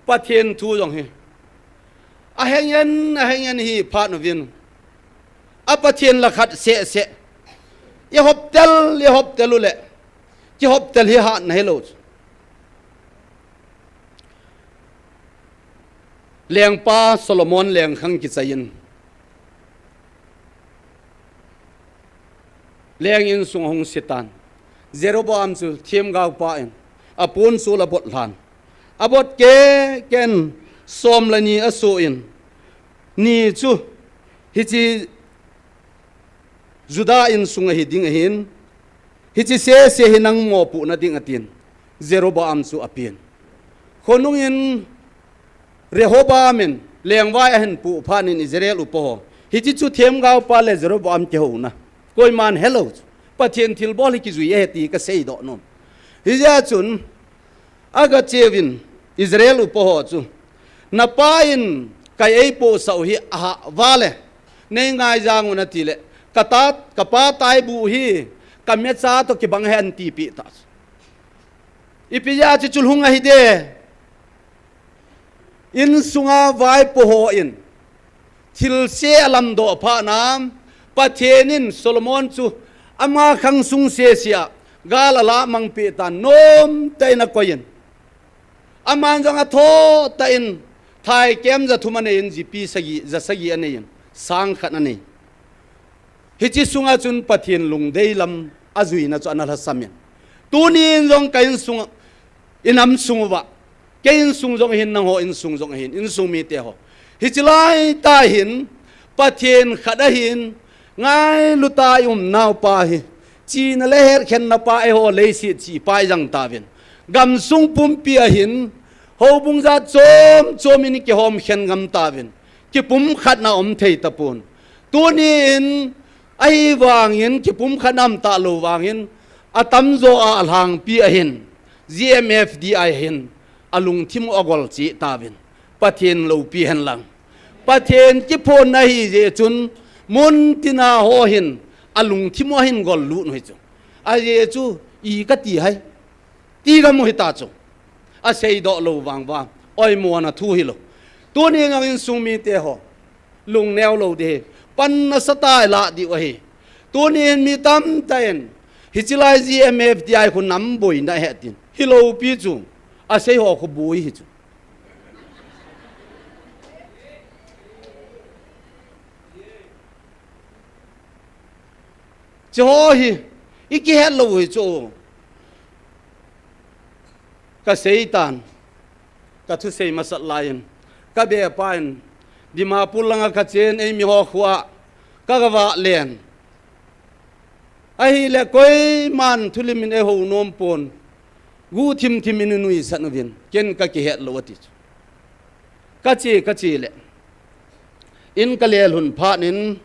Pathen thu jong hi. Ahengen, ahengen hi phat uvin. A Pathen la khat seh seh. I hop tel, i hop tel u le. Ki hop tel hi hatna hilou chu. Lengpa Solomon lengkhang kichai in. Leng insung ahung sitan. Jeroboam chu themgao pa in. Apon sul abot lhan. Abot keken som le ni asoh in. Ni chu hiche Judah insung ahi ding ahin. Hiche sese hi nang mopohna ding atin. Jeroboam chu apen. Khonung in Rehoboam in lengvai ahin pu phat in Israel upa ho. Hiche chu themgao pa le Jeroboam kihouna. Koiman helou chu. Pathen thilbol hi kijui ahi ti kasei doh nom. Hijeh chun, aga cheuvin Israel upa ho chu. Napa in ka eipohsah u hi ahah vale. Nei ngaijang un atile. Kata, kapa taibu hi. Kamecha toh kibang hen tipeh ta chu. Ipi jeh a chu chulhung ahi de. Insunga vaipo hon thilse alamdoh phat in, Pathen in Solomon chu ama khang sung sese a gal alamang peh tan nomtah in akoi in. Aman jong athoh tah in thaikem jathum anei in, jipi sagi, jasagi anei in, sang khat anei. Hiche sunga chun Pathen lungdei lam ajuina chu ana lhasam in. Tunin jong ka insung, inam sung uva. Kei insung jong ahin, nangho insung jong ahin, insung mite ho. Hiche laitah hin, Pathen khat ahin, ngailu tah a i umnau pa hi. China le hetkhenna pa eiho leiset chihpa ijang tauvin. Gamsung pumpi ahin, houbung jat chom chom in i kihom khen ngam tauvin. Kipumkhatna um thei tapon. Tunin, ahivangin kipumkhatna um talou vangin, atamjo a alhangpi ahin, G M F D I ahin, alungthim u agol cheh tauvin, Pathen loupi hen lang. Pathen kiphonna ahi jeh chun, muntina ho hin, alungthim u ahin gol lut u hi chu. Ajeh chu, i kati hai. Ti gam u hita chu. Asei doh lou vang uva. Oimona thu hilou. Tunin jong insung mite ho. Lungneo lou ding. Pan nasatah a ilah diu ahi. Tunin mi tamtah in. Hiche lai G M F D I khu nam boina ahi tin. Hiloupi chu. Asei ho khu boi hi chu. Hiche ho hi. I kihet lou hi chu. Ka seitan, ka thusei masat laiyin, ka bepa in, Dimapur langa ka chen, eimi ho khua, ka gavah len. Ahile koiman thulim in eihou nom pon, guhthim thim in nuisat uvin, ken ka kihet lou ati chu. Ka che, ka che le. In ka lelhun phat in,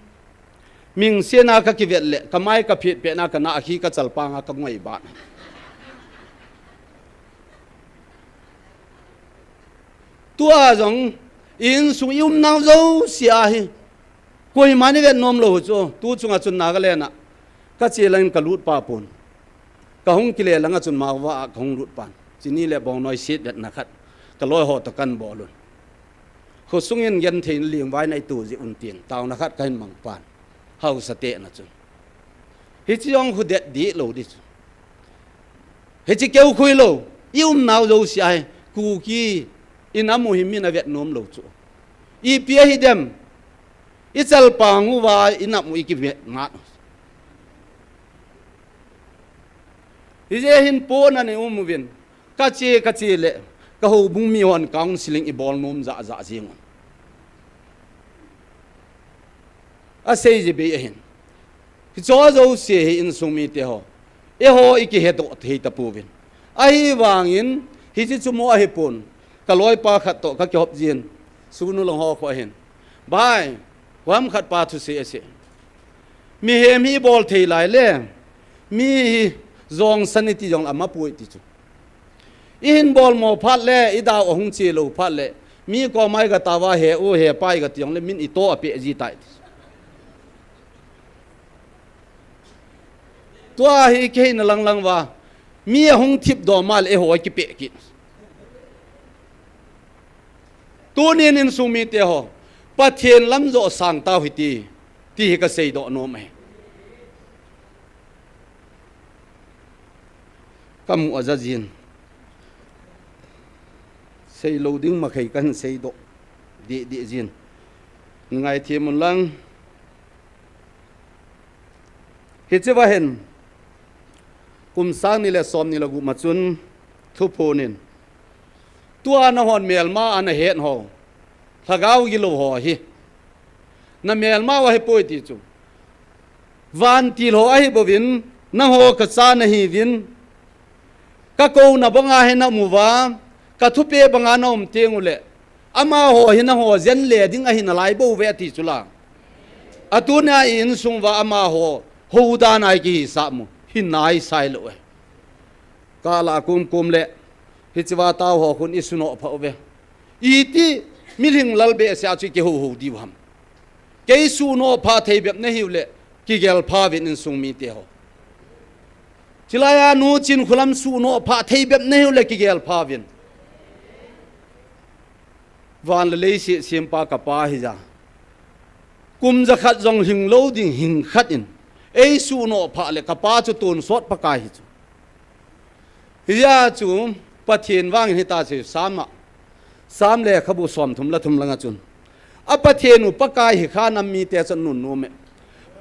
mingsen a ka kivet le, ka mai ka phet pet na ka na a khi ka chalpang a ka ngoi ban. Tua jong, insung i umnau jouse ahi. Koiman i vet nom lou chu, tu chunga chun Nagaland a. Ka che lang in ka lut pa pon. Ka hung kile langa chun Mao va a ka hung lut pan. Chini le bongnoi sit vetna khat. Ka loi ho toh kan bol un. Khosung in genthei in lingvai na i tu ji un tin. Tauna khat ka hin mang pan. Hausa te na chun. Hiche jong khu det di lou di chu. Hiche keu khui lou. I umnau jouse ahi. Kuki in amu hi min a vet nom lou chu. Ipi ahi dem. I chalpang uva i nam u i kivet ngat. Hijeh hin pon a nei um uvin. Ka che, ka che le, ka houbung mi hon counseling i bol nom ja ja jing un. Asei ji bei ahin. Hicho jouse hi insung mite ho. Eiho i kihet doh thei tapouvin. Ahivangin, hiche chu mo ahi pon. Ka loipa khat toh, ka kihop jin. Sugnu lang ho kho ahin. Bai, huam khat pa thusei asei. Mihem hi bol thei lai le. Mi hi jong sanity jong ama pui ti chu. I hin bol mo phat le, i dau ahung che lou phat le. Mi koma i ga tauva he u he pa i ga ti jong le min i to a pe ji tai. Tua hi kei na lang lang va. Mi ahung thip doh ma le eiho a kipe kit. Tunin insung mite ho. Pathen lam jo sang tau hiti. Ti hi ka sei doh nom e. Ka mu a ja jin. Sei lou ding ma khei kan sei doh. Di, di jin. Ngai thi mun lang. Hiche va hin. Kum sang ni le som ni le gup ma chun. Thuphon in. Tua na hon melma ana het ho. Lhagao gilou ho hi. Na melma u ahi poi ti chu. Vantil ho ahi bouvin, nangho ka cha na hiuvin. Ka kouna banga hi na um uva, ka thupeh banga na um teng u le. Amaho hi nangho jen le ding ahi nalai bou ve ati chu la. Atunia i insung uva amaho houdan a i kihisah u hi nai sai lou e. Kala kumkum le hiche uva tao ho khun i sunoh phah uve. Iti milhing lal behseh a chu i kihou hou diu ham. Kei sunoh phah thei bep nahiu le kigel pha uvin insung mite ho. Chulai a nu Chinkholam sunoh phah thei bep nahiu le kigel pha uvin. Van le leiset sempa ka pa hi ja. Kum jakhat jong hing lou ding hing khat in ei sunoh phah le ka pa chu tonsot Pakai hi chu. Hijeh chun Pathen vangin hita chu Sam a, Sam lekhabu somthum le thum langa chun, a Pathen u Pakai hi kha nam mite chu anunnom e.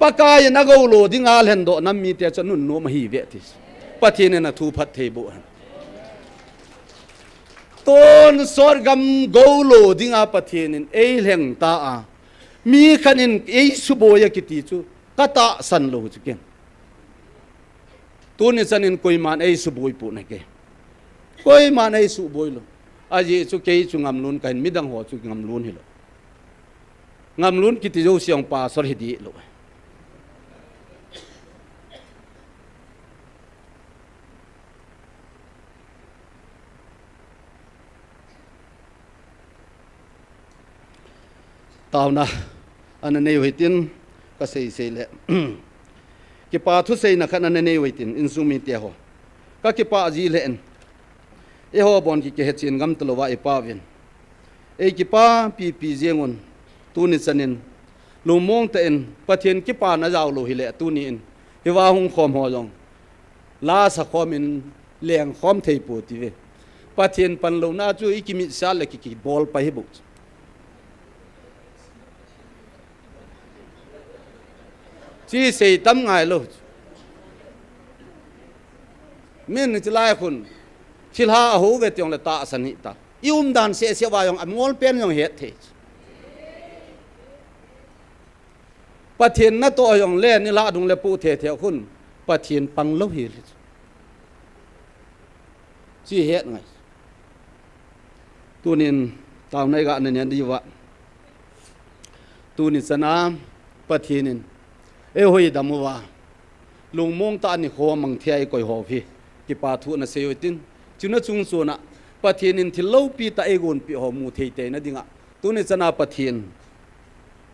Pakai in agou lo dinga lhendoh nam mite chu anunnom ahi ve ti. Pathen in athu phatthei boh hen. Tonsot gam gou lo dinga Pathen in eilheng ta a, mi khat in eisuboi akiti chu ka tahsan lou chu ken. Tuni chanin koiman eisuboi pon ahi ke. Koiman eisuboi lou. Ajeh chu kei chu ngamlun kahin, midang ho chu ngamlun hilou. Ngamlun kiti jouse jong pastor hi dih lou. Taona ana nei u hitin, ka seisei le. Kipa thuseina khat ana nei u hitin, insung mite ho. Ka kipah ji lheh in. Eiho bon ki, kihechen ngam talouva i Pa uvin. Ei kipapi pi jeng un, tuni chanin lungmong tah in Pathen kipana jao lou hile tuni in hiva hung khom ho jong la sa khom in leng khom thei pou ti ve. Pathen panlouna chu i kimit sah le ki, kibol pai hi bou. Chi sei tam ngai lou. Min chi lai khun thilha ahou ve ti jong le tahsan hih ta. I umdan seh seh uva jong amol pen jong het thei. Pathen natoh jong le nilhah dung le pu the the khun Pathen pang lou hi. Chi het ngai. Tunin taona i ga nei diu va. Tuni chana Pathen in eiho eidam uva, lungmong tah a nikho mang thei a i koi ho hi kipa thu ana sei u hitin. Chuna chung chuna Pathen in thil loupi tah eigonpeh ho mu thei teina dinga tuni chana Pathen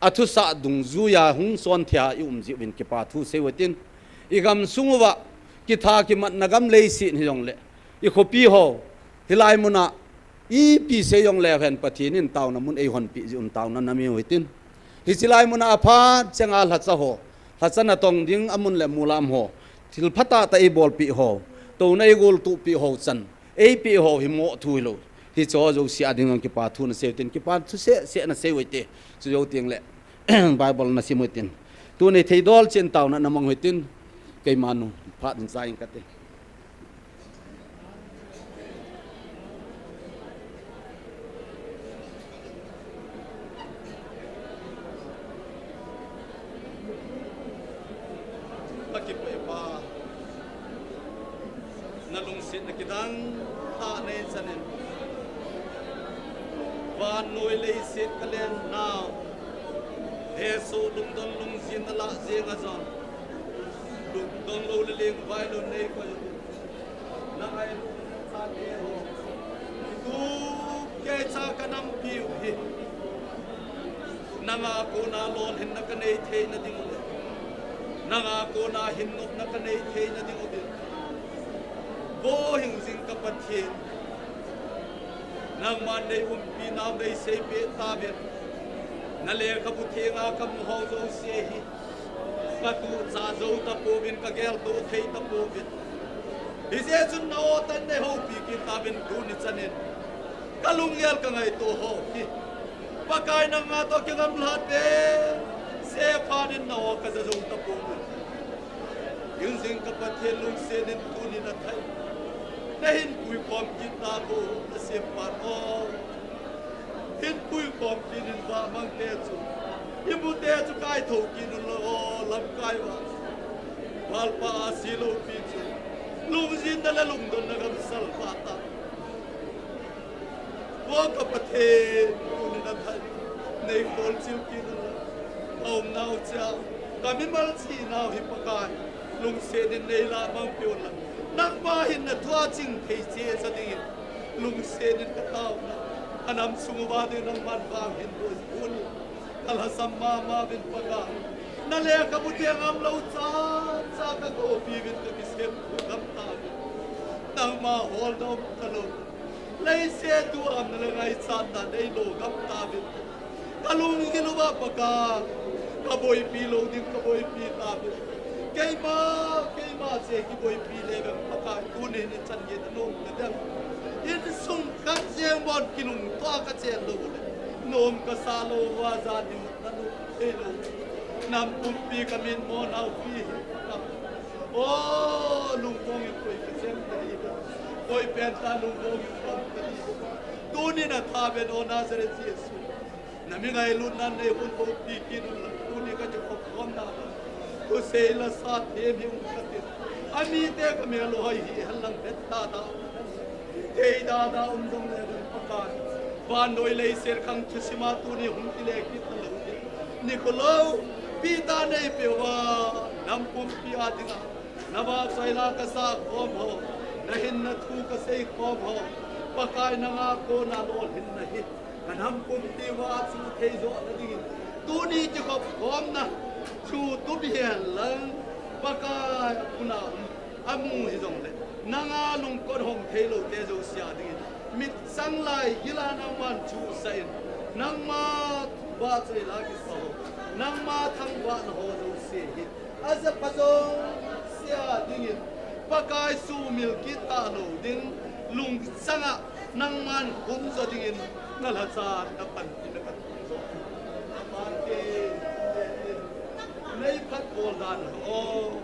athusah dungjuia hung son thei a i um jiuvin kipa thu sei u hitin. I gamsung uva kitha kimatna gam leiset hi jong le i khopi ho, hilai muna ipi sei jong le hen Pathen in taona mun eihonpeh jiuvin taona ana nei u hitin. Hiche lai muna aphat chenga lhacha ho, lhacha natong ding amun le mulam ho, thil phatah tah eibolpeh ho, touna eigoltohpeh ho chan eipeh ho hi mo thu hilou. Hiche ho jouse a ding jong kipa thu ana sei u hitin, kipa thu seh seh ana sei u hite. Chu jou teng le Bible ana sim u hitin. Tuni theidol chin taona ana mang u hitin. Keima nu phat in cha ing kate. Ka kipah e Pa, na lungsetna kidang tah nei chanin, vannoi leiset ka len nau, hesoh lungdon lungjin na lah jeng a jong, lungdon lou le lengvai lou nei koi u. Na ngailut na chate ho, tu kei cha ka nampiu hi, nanga kona lolhinna ka nei theina ding u le, nanga kona hinnopna ka nei theina ding u le, Vo hingjing ka Pathen, nangman nei umpi nau nei seipeh tauvin. Na lekhabu thenga ka mu ho jouse hi ka tuchah jou tapouvin, ka geltoh thei tapouvin. Hijeh chun na aw tah in nei houpi kit tauvin tuni chanin. Ka lunggel ka ngaito ho hi Pakai nanga toh kigamlat behseh phat in na aw ka ja jou tapouvin. Hingjing ka Pathen, lungset in tuni na thai, na hinpui khom kit nau, na sempa aw. Hinpui khom kit in vahmang te chu, imu te chu kaithou kit un lang aw, lamkai uva. Valpa ahsi loupi chu, lungjinna le lungdonna gam salvah ta. O ka Pathen, tuni na thal nei khol chil kit un lang. Ka umnau chia, ka mimal chinau hi Pakai, lungset in nei lah mang peh un lang. Nangma hin na thu a ching thei cheh sa dingin, lungset in ka taona, ka nam sung uva ding nangman vang hin boi un. Ka lhasam mama uvin Pakai. Na lekhabu te ngam lou cha cha ka kopi uvin ka kisem thu gam ta uvin. Nangma hol dom ka lou. Leiset duhamna le ngaichatna nei lo gam ta uvin. Ka lunggil uva Pakai. Ka boipi lou ding ka boipi ta uvin. Keima, keima che kiboipi le vem Pakai. Tuni nichan gei na nom ka dem. Insung khat jeng bon kilungto a ka chen lou le. Nom ka sa lou uva jan in na nom thei lou. Nam pumpi ka min mo nau pi hi ka. O, lungmong in koi ka sem ta hi. Koi pen ta lungmong in koi ka hi. Tuni na tha ven o Nazareth Jesu. Na mi ngailutna nei hun houpi kit un lang tuni ka kikhop khomna. Thusei la sa them hi um ka tin. Amite ka mel u hoi hi hen lang vet ta ta. Thei da da um jong le vem Pakai. Vannoi leiset khang thusim a tuni hung kile kit ta lou. Nikho lou, Peter nei peh uva, nam pumpi a dinga. Na vahchoi la ka sa khom ho. Na hinna thu ka sei khom ho. Pakai nanga kona lolhinna hi. Ka nam pumpi uva chu thei jo na dingin. Tuni kikhop khomna. Chu tup hi hen lang. Pakai a puna um. Amu hi jongle, nanga lungkot hong thei lou te jouse a dingin, mit sang lai gila nangman chu sa in, nangma vahchoi la kisa ho, nangma thangvahna ho jouse hi, aja pha jouse a dingin, Pakai sumil kit ta lou ding, lungchang a nangman khum jo dingin, na lhacha na panpi na ka thum jo. Aman ke, nei phat bol dan ho.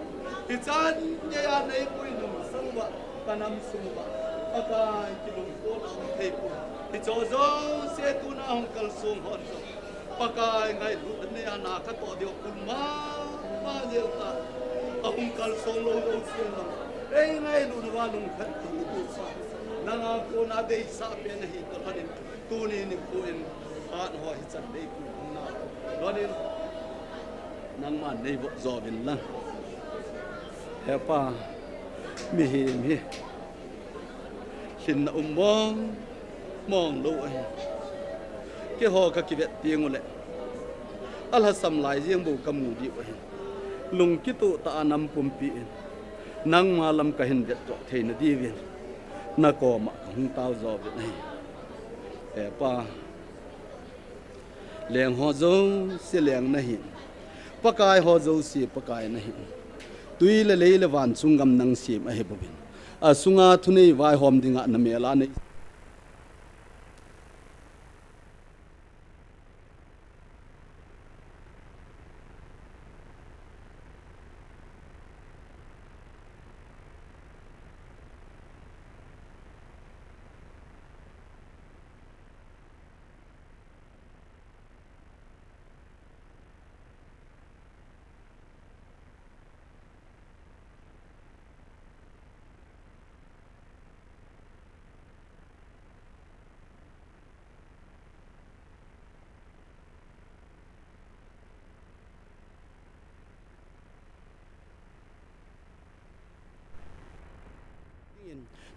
Hichan geiya nei pui nung sang uva, ka nam sung uva. Pakai kilungtona um thei poi. Hicho jouse tuna hung kalsong hon jong. Pakai ngailutna nei a na ka toh diu kun ma, ma jel ta. Ka hung kalsong lou lou sel lang. Ei ngailutna uva lungkhat tu tu sa. Nanga kona deisah pen ahi toh lhonin. Tuni nikho in, phat ho hichan nei pui hung na. Lhonin, nangman nei vot jo vin lang. He Pa, mihem hi. Lhinna um mong, mong lou ahi. Keiho ka kivet teng ule. Alhasam lai jeng bou ka mu diu ahi. Lung kitoh tah a nam pumpi in. Nangma lam ka hin vet jo theina diuvin. Na koma ka hung tao jo vin ahi. He Pa, leng ho jouse leng nahin, Pakai ho jouse Pakai nahin, tui le lei le van chung gam nang sem ahi bouvin, asunga thunei vaihom dinga na mel a nei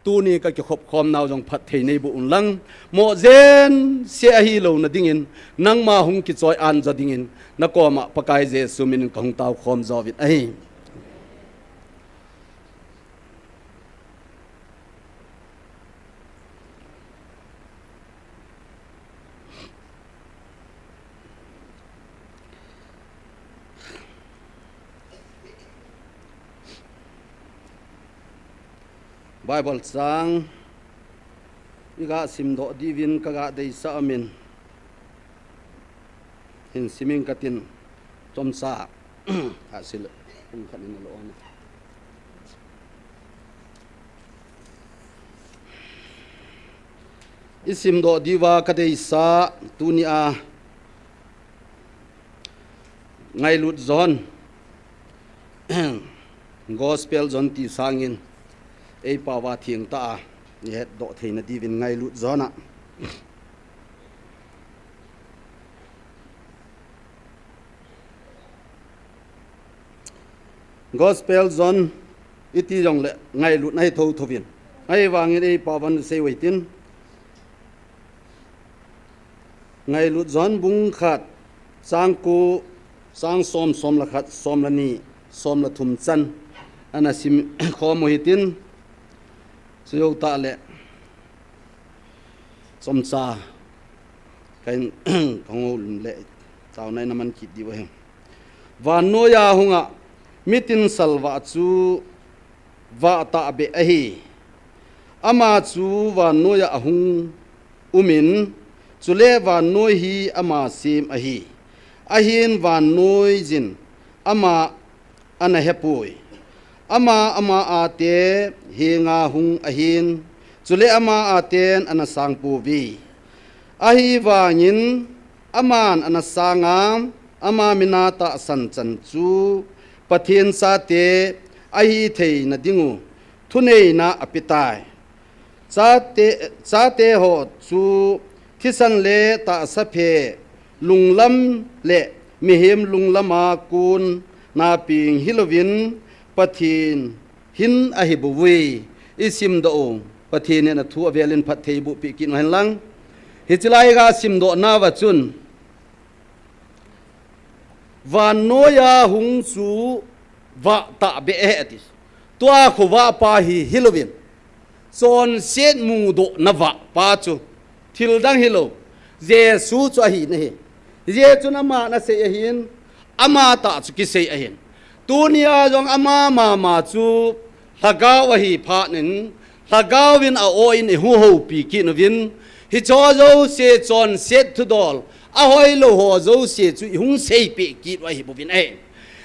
Tuni ka kikhop khom nau jong phatthei nei boh un lang. Moh jen se ahi lou na dingin, nangma hung kichoi an jo dingin, na koma Pakai Jesu minin ka hung tao khom jo vin ahi. Bible chang i ga simdoh diuvin ka ga deisah amin. Hin simin ka tin chomcha. Ha sil. Kum khat in a lo na. I simdoh diuva ka deisah tunia Ngailut John, Gospel John ti sangin, ei pao va thengtah a i hetdoh theina diuvin Ngailut John a Gospel John iti jongle ngailutna hi thotho in. Ahivangin eipao vang sei uhitin. Ngailut John bung khat, chang ko, chang som, som le khat, som le ni, som le thum chan ana sim khom uhitin. Sujou tah le. Chomcha kahin kahung lum le taona ina man kit diu ahi. Vannoiya hunga mi tinsel vah chu vah tahbeh ahi. Ama chu vannoiya ahung umin, chule vannoi hi ama sem ahi. Ahin vannoiyin ama ana hepoi. Ama, ama ate henga hung ahin, chule ama aten ana sangpouve. Ahivangin aman ana sanga, ama mina tahsan chan chu Pathen chate ahi theina dingu thuneina apetai. Chate, chate ho chu thisan le tahsa phe, lunglam le mihem lunglama kona peng hilouvin Pathen hin ahi bouve. I simdoh u, Pathen in athu avelin phatthei boh peh kit u hen lang. Hiche lai ga simdoh nauva chun, vannoiya hung chu vah tahbeh ahi ati. Tua khovah pa hi hilouvin, chonset mudohna vah pa chu thil dang hilou, Jesu chu ahi nahi. Hijeh chun aman asei ahin, ama tah chu kisei ahin. Tunia jong ama mama chu Lhagao ahi phat in, Lhagao in a-o in eihuhoupi kit uvin, hicheho jouse chonset thudol, ahoilou ho jouse chu eihung seipeh kit u ahi bouvin ahi.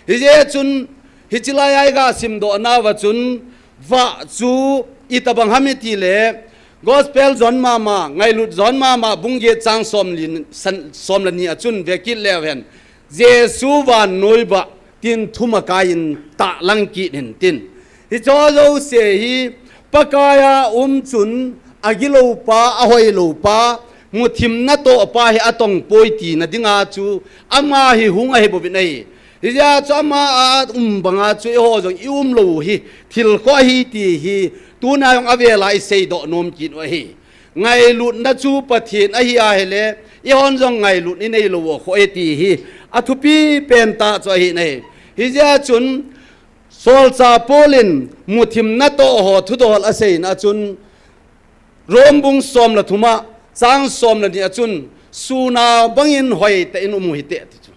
Hijeh chun, hiche lai a iga simdoh nauva chun, vah chu itobang ham itile, Gospel John mama, Ngailut John mama, bung get chang som le ni, san, som le ni a chun vekit leu hen. Jesu vannoi vah tin thumakai in tahlang kit in tin. Hicheho jouse hi Pakaiya um chun agilou pa, ahoilou pa, muthim natoh pa hi atongpoi tina dinga chu ama hi hung ahi bouvin ahi. Hijeh a chu ama a um banga chu eiho jong i umlou hi thil kho ahi ti hi tuna jong avela iseidoh nom kit u ahi. Ngailutna chu Pathen ahi ahile, eihon jong ngailut inei lou u kho e ti hi athupi pen tah chu ahi nai. Hijeh a chun, Solchah Paul in muthim natoh ho thudol aseina chun, Rome bung som le thum a, chang som le ni a chun, suna bangin hoitah in um u hite ati chu.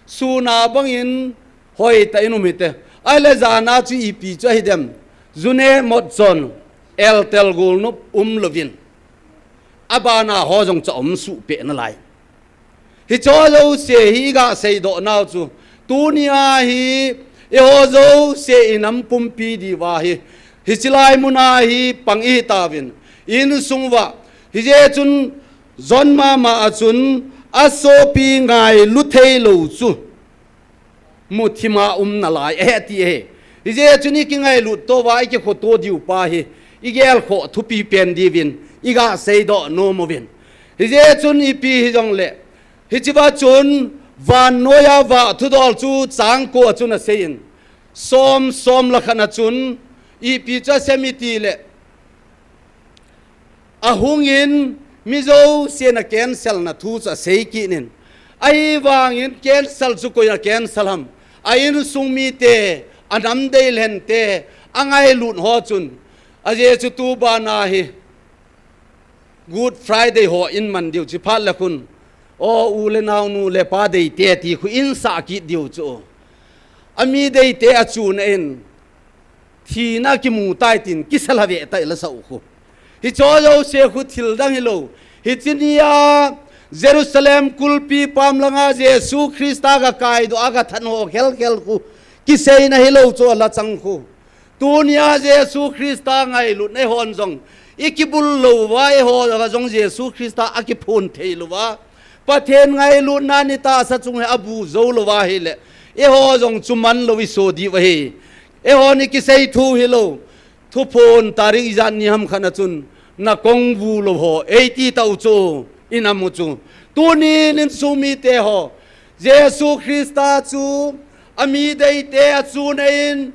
Suna bangin hoitah in um u hite. Ahile jana chu ipi chu ahi dem. Ju ne mot chon, eltel golnop umlouvin, abana ho jong chu aum suh peh nalai. Hicheho jouse hi iga seidoh nau chu, tunia hi eiho jouse inam pumpi diuva hi, hiche lai muna hi pang ihitauvin, insung uva. Hijeh chun John mama a chun asopi ngailu theilou chu muthim a um nalai ahi ati ahi. Hijeh chun ikingailut touva ikikhoto diu pa hi igelkhoh thupi pen diuvin iga seidoh nom uvin. Hijeh chun ipi hijongle, hichea chun vannoiya vah thudol chu chang ko a chun aseiyin, som, som le khat a chun ipi chu asei em itile, ahungin mi jousen acancel na thu chu asei kit in. Ahivangin cancel chu koiyin acancel ham? A insung mite, anam deilhente, angailut ho chun. Ajeh chu tubana hi Good Friday ho in man diu chu phat le khun, o u le nao, nu le pa deite ti khu insah kit diu chu. Ami deite achuna in, thina kimu tai tin kisalha ve tai la sa u khu. Hicheho jouse khu thil dang hilou. Hiche nia Jerusalem kulpi pam langa Jesu Christa ga kaidoh a ga than ho khel khel khu kiseina hilou chu ala chang khu. Tunia Jesu Christa ngailutna eihon jong ikibul louva, eiho jong Jesu Christa akiphon thei louva, Pathen ngailutna nitahsa chung hi abu jou louva ahile, eiho jong chu man lou iso diu ahi. Eihon ikisei thu hilou, thuphon tarik ijat ni ham khat a chun, nakong bu lou ho eiti tau chu, inam u chu. Tunin insung mite ho, Jesu Christa chu Ami deite achun ahin,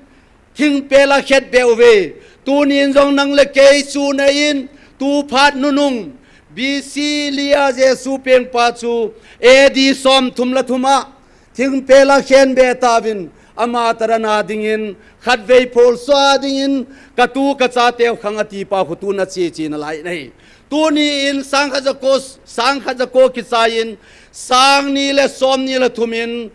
thingpel a khetbeh uve. Tunin jong nang le kei chun ahin, tu phat nunung, B C li a Jesu pengpa chu A D somthum le thum a, thingpel a khenbeh tauvin, ama taran a dingin, khatvei pholso a dingin, katu kachate u khang atipa khu tun ache che nalai ahi. Tuni in sangkhat jako, sangkhat jako kichai in, sangni le somni le thum in,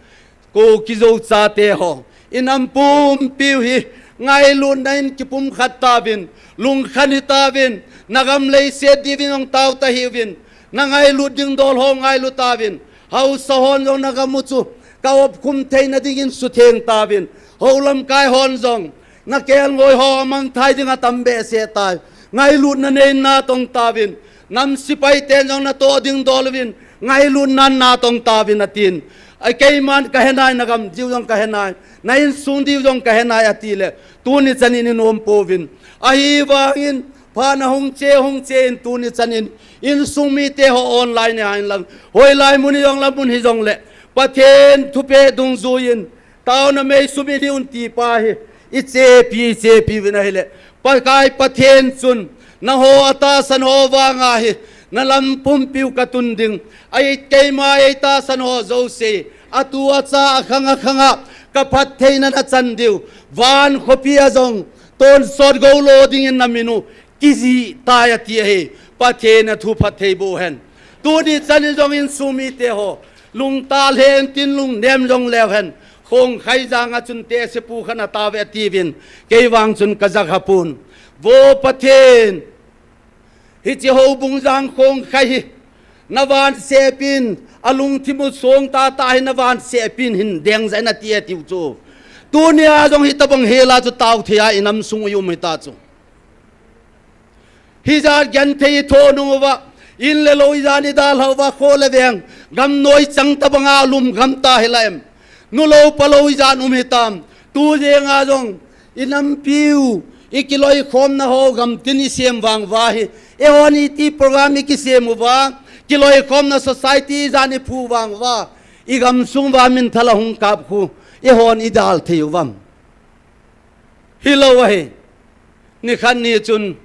ko kijo chate ho, i nam pumpiu hi ngailutna in kipumkhat tauvin, lungkhan hitauvin, nagam leiset diuvin hung tao tahiuvin, nangailut ding dol ho ngailu tauvin, haosa hon jong nagam u chu kaopkhum theina dingin sutheng tauvin, houlamkai hon jong nakelngoi ho amangthai ding atam behseh tai. Ngailutna nei natong tauvin, nam sepai ten jong natoh ding dol uvin, ngailutna natong tauvin atin. Ai, keiman kahenai, nagam diu jong kahenai, na insung diu jong kahenai atile, tuni chanin inom pouvin. Ahivangin, phat ahung che, hung che in tuni chanin, insung mite ho online a inlang, hoilai mun hijongle, mun hijongle, Pathen thupeh dungjuiyin, taona mei sumil hih un tipa hi, ichepi, ichepi uvin ahile, Pakai Pathen chun, nangho atahsan ho vanga hi, nalam pumpiu katun ding, ai keima eitahsan ho jouse, atu acha akhang akhang a, kaphattheina nachan diu, van khopi a jong, tonsot goulo dingin namin u, kijih tai ati ahi. Pathen athu phatthei boh hen. Tuni chanin jong insung mite ho, lungtah lheh intin lungnem jong leu hen. Khongkhai janga chun tehsepu khat atauve atiuvin, kei vang chun kajah khapon. Vo Pathen, hiche houbung jang Khongkhai hi, navansehpin, alungthim u song tahtah hi navansehpin hin deng jeh in ati atiu chu. Tunia jong hitobang hela chu tao thei a inam sung u i um hita chu. Hijat genthei ithoh nung uva, in le lou ijat idalhah uva, kho le veng, gamnoi chang tobanga lum gam ta hila em? Nu lou pa lou ijat um hitam? Tu jenga jong, inampiu, ikiloikhomna ho gamtin isem vang uva hi, eihon iti program ikisem uva, kiloikhomna society ijat iphu vang uva, igamsung uva minthal ahung kap khu, eihon idal thei uvam? Hilou ahi. Nikhat ni chun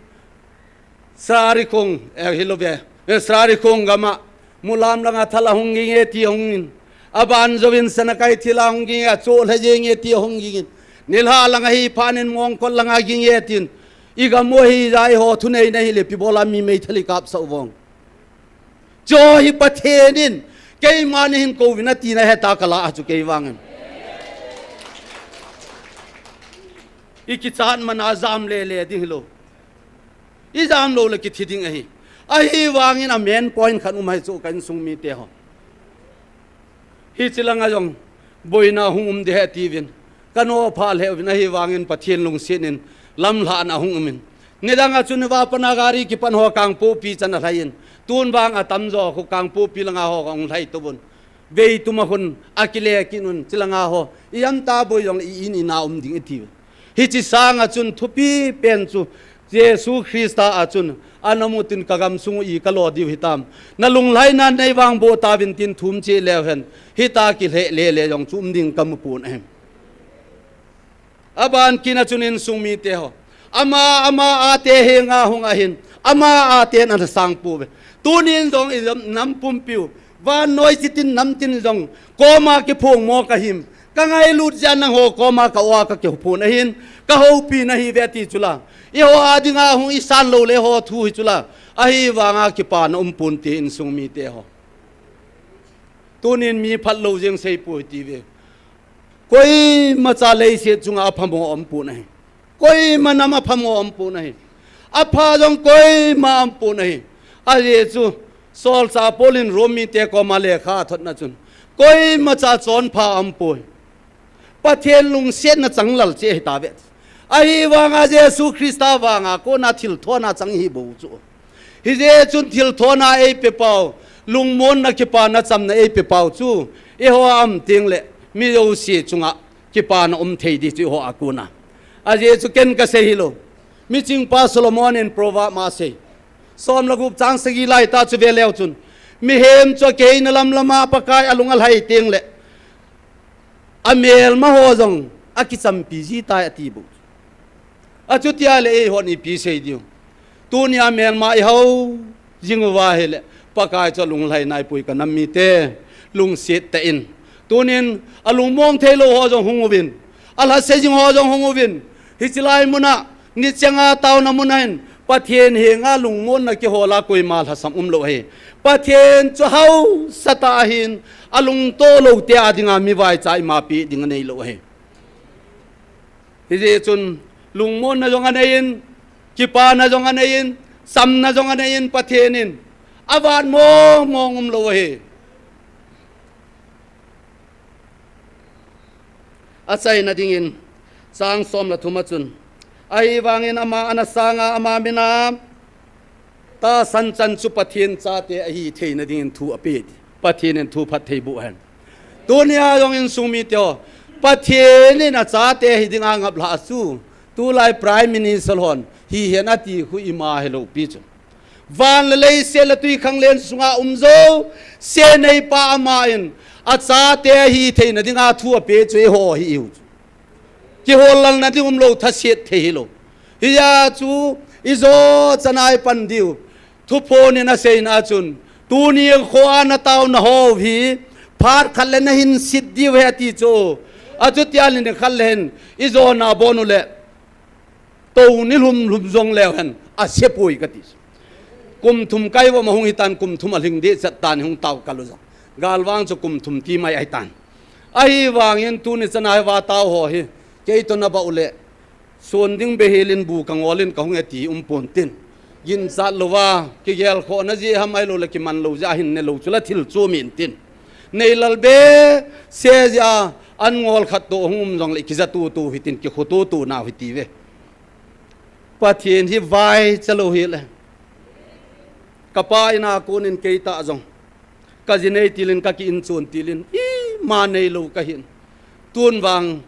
Sarikhong, eh, hilou ve. Eh, Sarikhong gama, Mulam langa thal ahung ginge ti ahungin. Aban jouvin Sanakeithel a hung ginge, achoh lha jenge ti ahung gingin. Nilhah langa hi phanin Mongkot langa ginge tin. Igam u hija eiho thuneina hile ipi bola mi meithal ikapsah u vang? Chu hi Pathen in, keima nahin kouvin atina heta kalah a chu kei vangin. Ikichat mana jam lele ding hilou. Ijam lou le kithi ding ahi. Ahivangin a main point khat um ahi chu ka insung mite ho. Hiche langa jong boina hung um ding ahi tiuvin. Kano pha lheh uvin ahivangin Pathen lungset in lamlhahna hung umin. Nidang a chun vapana gari kipan ho Kangpokpi chan alhai in. Tun vang atamjo khu Kangpokpi langa ho ahung lhai tou uvin. Vei tuma khun akile kit un, chilanga ho. Ijam taboi jongle i in ina um ding iti. Hiche sanga chun thupi pen chu Jesu Christa a chun, ana mu tin ka gamsung u i kalo diu hitam? Na lunglhaina nei vang boh tauvin tin thum cheh leu hen. Hita kilheh lele jong chu um ding kamu pon ahi. Aban kit a chun insung mite ho, ama, ama a te henga hung ahin, ama a ten ana sang pouve. Tunin jong i nam, nam pumpiu, vannoi chitin namtin jong, koma kiphong mo kahim, kangailut jeh a nangho koma ka-o a kakiphong ahin, kahoupi nahiuve ati chula. Eiho a dinga hung isan lou le eiho thu hi chula. Ahivanga kipana um ponte insung mite ho. Tunin mi phatlou jeng seipoi tiuve. Koimacha leiset chunga aphamo aumpon ahi. Koima nam aphamo aumpon ahi. Apha jong koima aumpon ahi. Ajeh chu, solchah Paul in Rom mite koma lekha athotna chun, koimacha chonpha aumpoi. Pathen lungsetna changlal cheh ahitauve. Ahivanga Jesu Christa vanga kona thilthohna chang ihi bou chu. Hijeh chun thilthohna eipepau, lungmonna kipana chamna eipepau chu, eiho a um tengle, mi jouse chunga kipana um thei ding chu eiho a kona. Ajeh chu ken kasei hilou. Michingpa Solomon in Proverb ma asei. Som le gup chang sagi lai tah chu veleu chun, mihem chu akihei na lamlama Pakai alung alhai tengle, amelma ho jong akichampi ji tai ati bou. Achutia le eihon ipi sei diu. Tunia melma ihao jing uva ahile, Pakai chu alunglhai naipoi kanam mite, lungset tah in. Tunin alungmong theilou ho jong hung uvin, alhase jing ho jong hung uvin. Hiche lai muna, nichanga taona muna hin, Pathen henga lungmonna kihola koima lhasam umlou ahi. Pathen chu haosa tah ahin, alungto lou te adinga mi vaicha ima pe ding aneilou ahi. Hijeh chun lungmonna jong aneiyin, kipana jong aneiyin, chamna jong aneiyin Pathen in avat mong mong umlou ahi. Achaina dingin, chang som le thum a chun, ahivangin ama ana sanga ama mina tahsan chan chu Pathen chate ahi theina dingin thu ape ti. Pathen in thu phatthei boh hen. Tunia jong insung mite ho, Pathen in achate hi dinga ngaplhah chu, tulai Prime Minister hon hihen ati khu ima helou pi chu. Van le leiset le twikhanglen sunga um jouse neipa ama in achate hi theina dinga thu ape chu eiho hi ihiu chu. Kihollalna ding umlou, thaset thei hilou. Hijeh chun ijo chan a ipan diu. Thuphon in aseina a chun, tuni nikho a nataona ho hi phat khat le nahin set diu ahi ati chu. Achutia le nikhat le hin ijona bon u le, tou nilhum lhum jong leu hen asepoi kati. Kum thum kaivom ahung hitan, kum thum alhing dehchet tan, hung tao kal u jong. Galvang chu kum thum ti mai ahitan. Ahivangin tuni chana hi vatao ho hi, kei toh nabah u le, son ding beihel in bu kangol in kahung e ti umpon tin. Ginchat louva, kigelkhohna jeh ham ahilou le kiman lou jeh a hin nelou chu la thil chu min tin. Neilal behseh jeh a, an ngol khat toh hung um jong le kija tutu hitin, kikhu tutu nau hiti ve. Pathen hi vaicha lou hile. Kapa in a kon in kei tah jong, kaji nei til in, kaki inchon til in, ima neilou kahin. Tun vang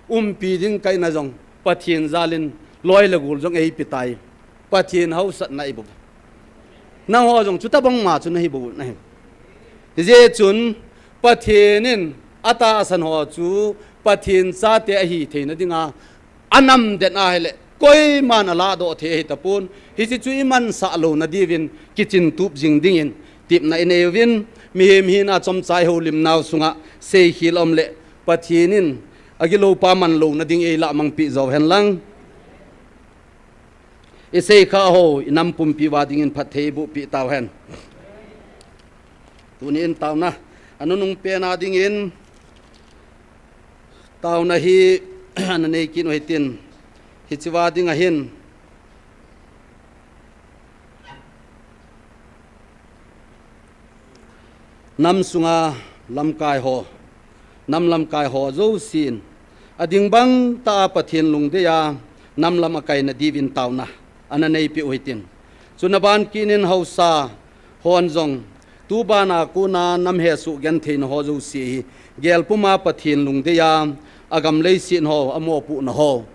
umpi ding kahi na jong, Pathen jal in loi le gol jong eipe tai. Pathen haosatna ibol. Nangho jong chuti bang ma chu nahi bou nahi. Hijeh chun Pathen in atahsan ho chu Pathen chate ahi theina dinga anam den ahile, koiman aladoh thei ahi tapon. Hiche chu imansah louna diuvin kichin tup jing dingin tepna inei uvin, mihem hina chomcha ihoulim nau sunga seikhel aum le, Pathen in agilou pa man louna ding eilah mang pi jou hen lang. Isei kha ho, inam pumpi uva dingin phatthei eiboh pi tau hen. Tuni in taona, anunung pen a dingin taona hi ana nei kit u hitin, hiche uva ding ahin. Nam sunga lamkai ho, nam lamkai ho jousen, ading bang tah a Pathen lungdei a, nam lam akai na diuvin taona ana nei peh u hitin. Chuna ban kit in haosa hon jong, tu ban a kon a nam hesoh genthei na ho jouse hi, gel pum a Pathen lungdei a, agam leiset ho, amopohna ho,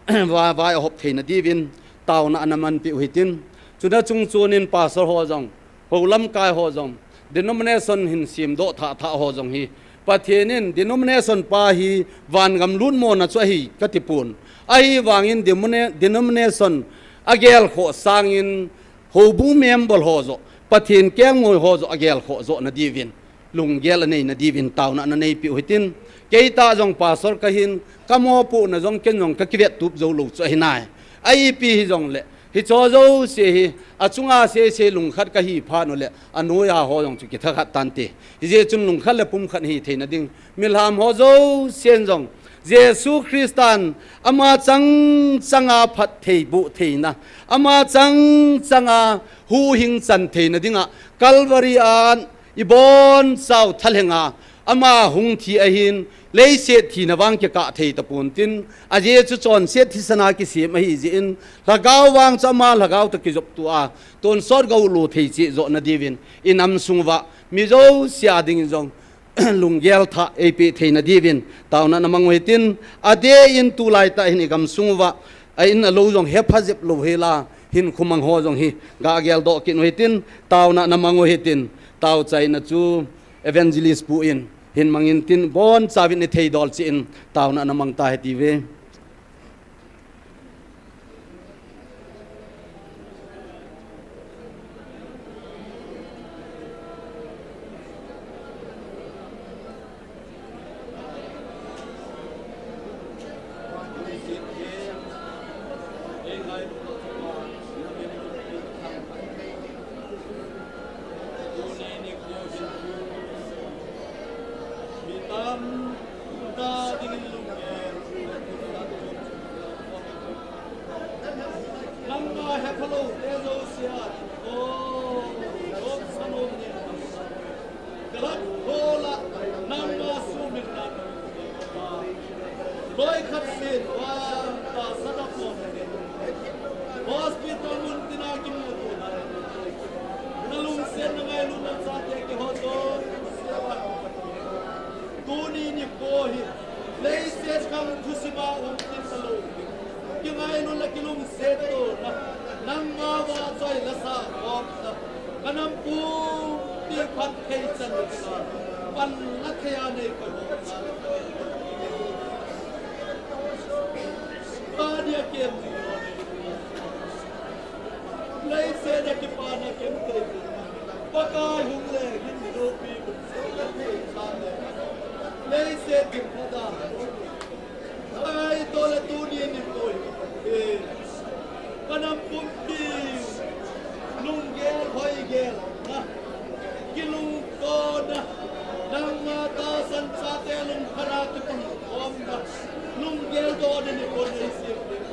vai, vai ahop thei na diuvin, taona ana man peh u hitin. Chuna chung chon in pastor ho jong, hou lamkai ho jong, denomination hin semdoh thah thah ho jong hi, Pathen in denomination pa hi vangam lutmona chu ahi kati pon. Ahivangin demone-, denomination agel khoh sangin houbung member ho joh, Pathen kelngoi ho joh agel khoh joh na diuvin, lunggel anei na diuvin taona ana nei peh u hitin. Kei tah jong pastor kahin, kamopohna jong ken jong kakivet tup jou lou chu ahi nai. Ahi ipi hijongle, hiche jouse hi, achunga sese lungkhat kahi phat u le, anoiya ho jong chu kitha khat tante. Hijeh chun lungkhat le pumkhat hi thei na ding. Milham ho jousen jong, Jesu Christan ama chang changa phatthei boh theina, ama chang changa huhhing chan theina dinga, Calvary a ibonchau thalhenga, ama hung thi ahin, leiset thina vang kikah thei tapon tin, ajeh chu chonset thisan a kisem ahi jeh in, lhagao vang chu ama lhagao toh kijopto a, tonsot gou lo thei cheh joh na diuvin, inam sung uva, mi jouse a dingin jong, lunggel thah eipeh thei na diuvin, taona ana mang u hitin, adeh in tulai tah hin igam sung uva, a in a lou jong hepha jep lou hela, hinkho mang ho jong hi, ga geldoh kit u hitin, taona ana mang u hitin, tao chaina chu, Evangelist pu in, Hin mangin tin, bonchauvin ithei dol cheh in taona ana mang tahite ve. Nangma hephalou te jouse a, o, o, sanom ne. Kalat hola, nangma suhmil nan. Loi khat sin, vang, tahsa na pom ne. Hospital mun tina kimu tu na. Nalungset na ngailutna chate keiho jouse a. Tuni nikho hi, leiset khang thusim a um kit talou. Kingailut le kilungset tona, nangma vahchoi lasa khomna, ka nam pumpi phatthei channa dinga, panla thei a nei koi ho. Ka dia kem ni. Leiset a kipana kem tei. Pakai hung le hin loupi lungset le thei sa le. Leiset gimna da. Ai, tole tuni nikho hi. Ka nam pumpi lunggel hoigel na. Kilungtona. Nangma tahsan chate lungkham a kipang khomna. Lunggel dona nikho nei sim ding.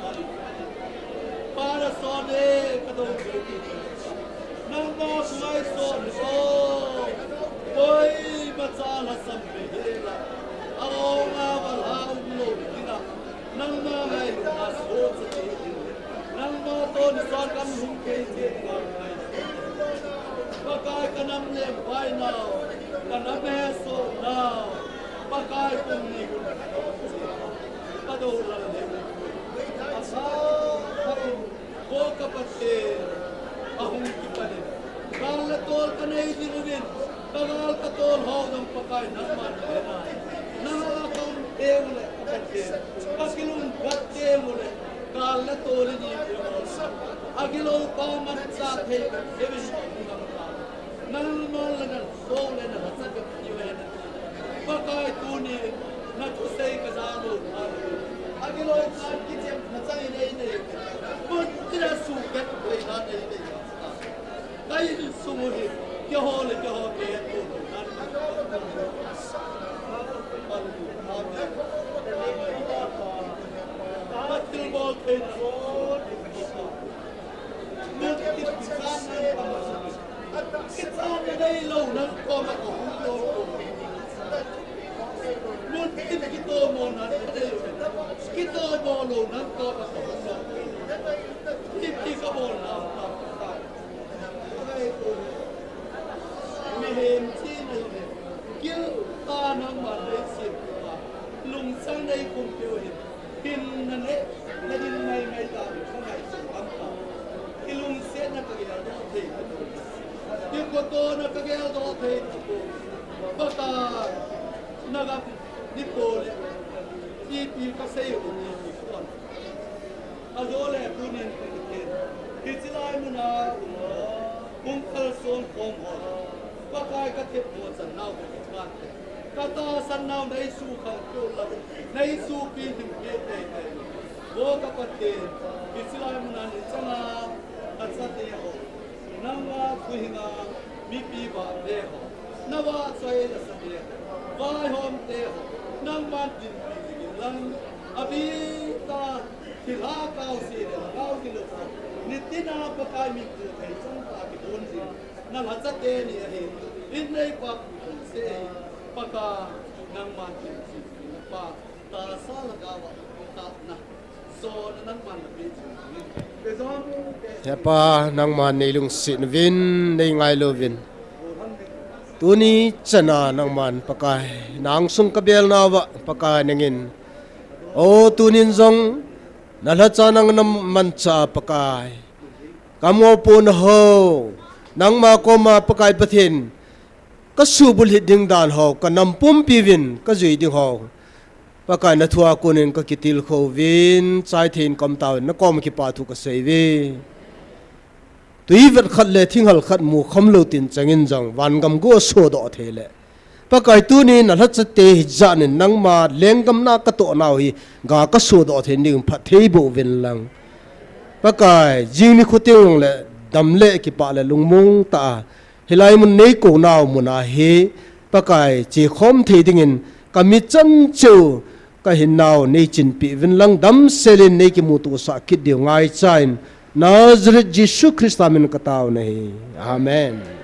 Para sone ka dong. Nangma sungai son o. Koima cha lhasam pe hela. Aonga val ha umlou ding a. Nangma ngailutna so cha ti. Nangma toh nison kan hung kei ti ngai ngai. Pakai ka nam lem pai nau. Ka nam hesoh nau. Pakai kum ni kum. Ka do lal lem. Asa ka in. Ko ka Pathen, ahung kipan in. Gal le tol ka nei ding uvin, ka gal ka tol ho jong Pakai nangman na he nai. Nanga ka um teng ule ka Pathen, ka kilungkhat teng ule, gal le tol in i pe ho. Agilou pa manchah thei ka kevin ka um nang ta. Nangman la nang so le na la sa ka ti ve na. Pakai tuni, na thusei ka ja lou. Agilou khan kichem na chang in ei nei. Mun tina su ka koi na nei nei. Ka insung u hi, keiho le keiho ke tu. Amen. Ka thilbol thei na. Mun tina kisan na. Kichana neilou nang koma kahung lou. Mun tin kitomo na neilou. Kitomo lou nang koma kahung lou. Tin ti kabol na. Mihem china le. Gil ta nangman nei sim. Lungsang nei kum peuh hin. Hinna le, na din ngai ngai ta, ka ngai sung am ta. Kilungsetna ka geldoh thei. Kikotona ka geldoh thei. Pakai, na gam ni po le. Ipi ka sei u ni ki kon. Ajole tunin ka kiti. Hichi lai muna um. Hung kalson khom ho. Pakai ka thep mo chan nau ka khan. Ka tahsan nau nei su khang kyo la. Nei su pi him pi tei tei. Vo ka Pathen. Hichi lai muna ni changa. Ka chate ho. Nangma thu hinga. Mipi vahte ho. Na vahchoi lasa te ho. Vaihom te ho. Nangman dinpi dingin lang. Abi ta. Thilha kau si le kau si lo. Nitina Pakai min tu thei chang ta kibon jing. Na lhacha teni ahi. In nei pa pu se ahi. Pakai nangman tin si pa. Tahsa lhagao a ta na. So na nangman na pe jing. He Pa, nangman nei lungset uvin, nei ngailu vin. Tuni chana nangman Pakai. Nang sung ka bel nauva Pakai nangin. O tunin jong. Na lhacha nang na mancha Pakai. Ka mopohna ho. Nangma koma Pakai Pathen. Ka subulhit ding dan ho, ka nam pumpi uvin ka jui ding ho, Pakai na thua konin ka kitilkhou uvin, chai thei in ka um tauvin, na kom kipa thu ka sei uve. Tui vet khat le thinghal khat mu kham lou tin changin jong, vangam go sodoh thei le. Pakai tuni na lhacha te hijat in nangma lenggam na ka toh nau hi, ga ka sodoh thei ding phatthei boh uvin lang. Pakai, jing nikho teng le dam le kipa le lungmong tah a, hilai mun nei kou nau mun ahi, Pakai, chekhom thei dingin, ka mit chan cheu, ka hinnau nei chinpi uvin lang damsel in nei kimuto sah kit diu ngaicha in, Nazareth Jesu Christa min ka tao nahi. Amen.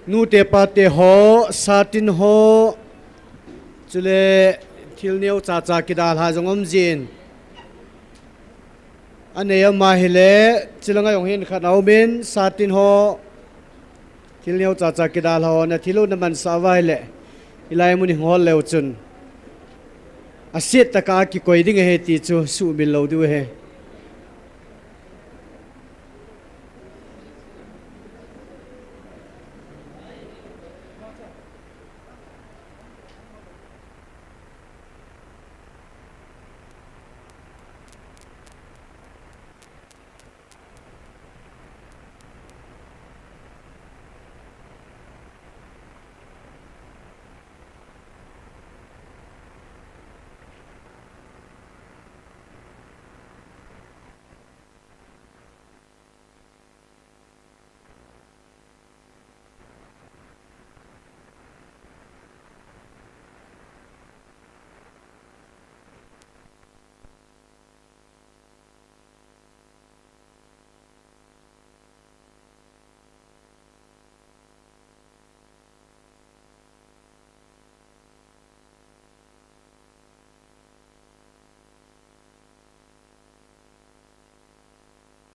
Nute pate ho, satin ho, chule thil neo chacha kidalha jong um jin. Anei ama hile, chulanga jong hin khat aumin, satin ho, thil neo chacha kidalha ho, na thil u na mansah uva hile, hilai mun hing hol leu chun. Aset tah a kikoi ding ahi ti chu sumil lou diu ahi.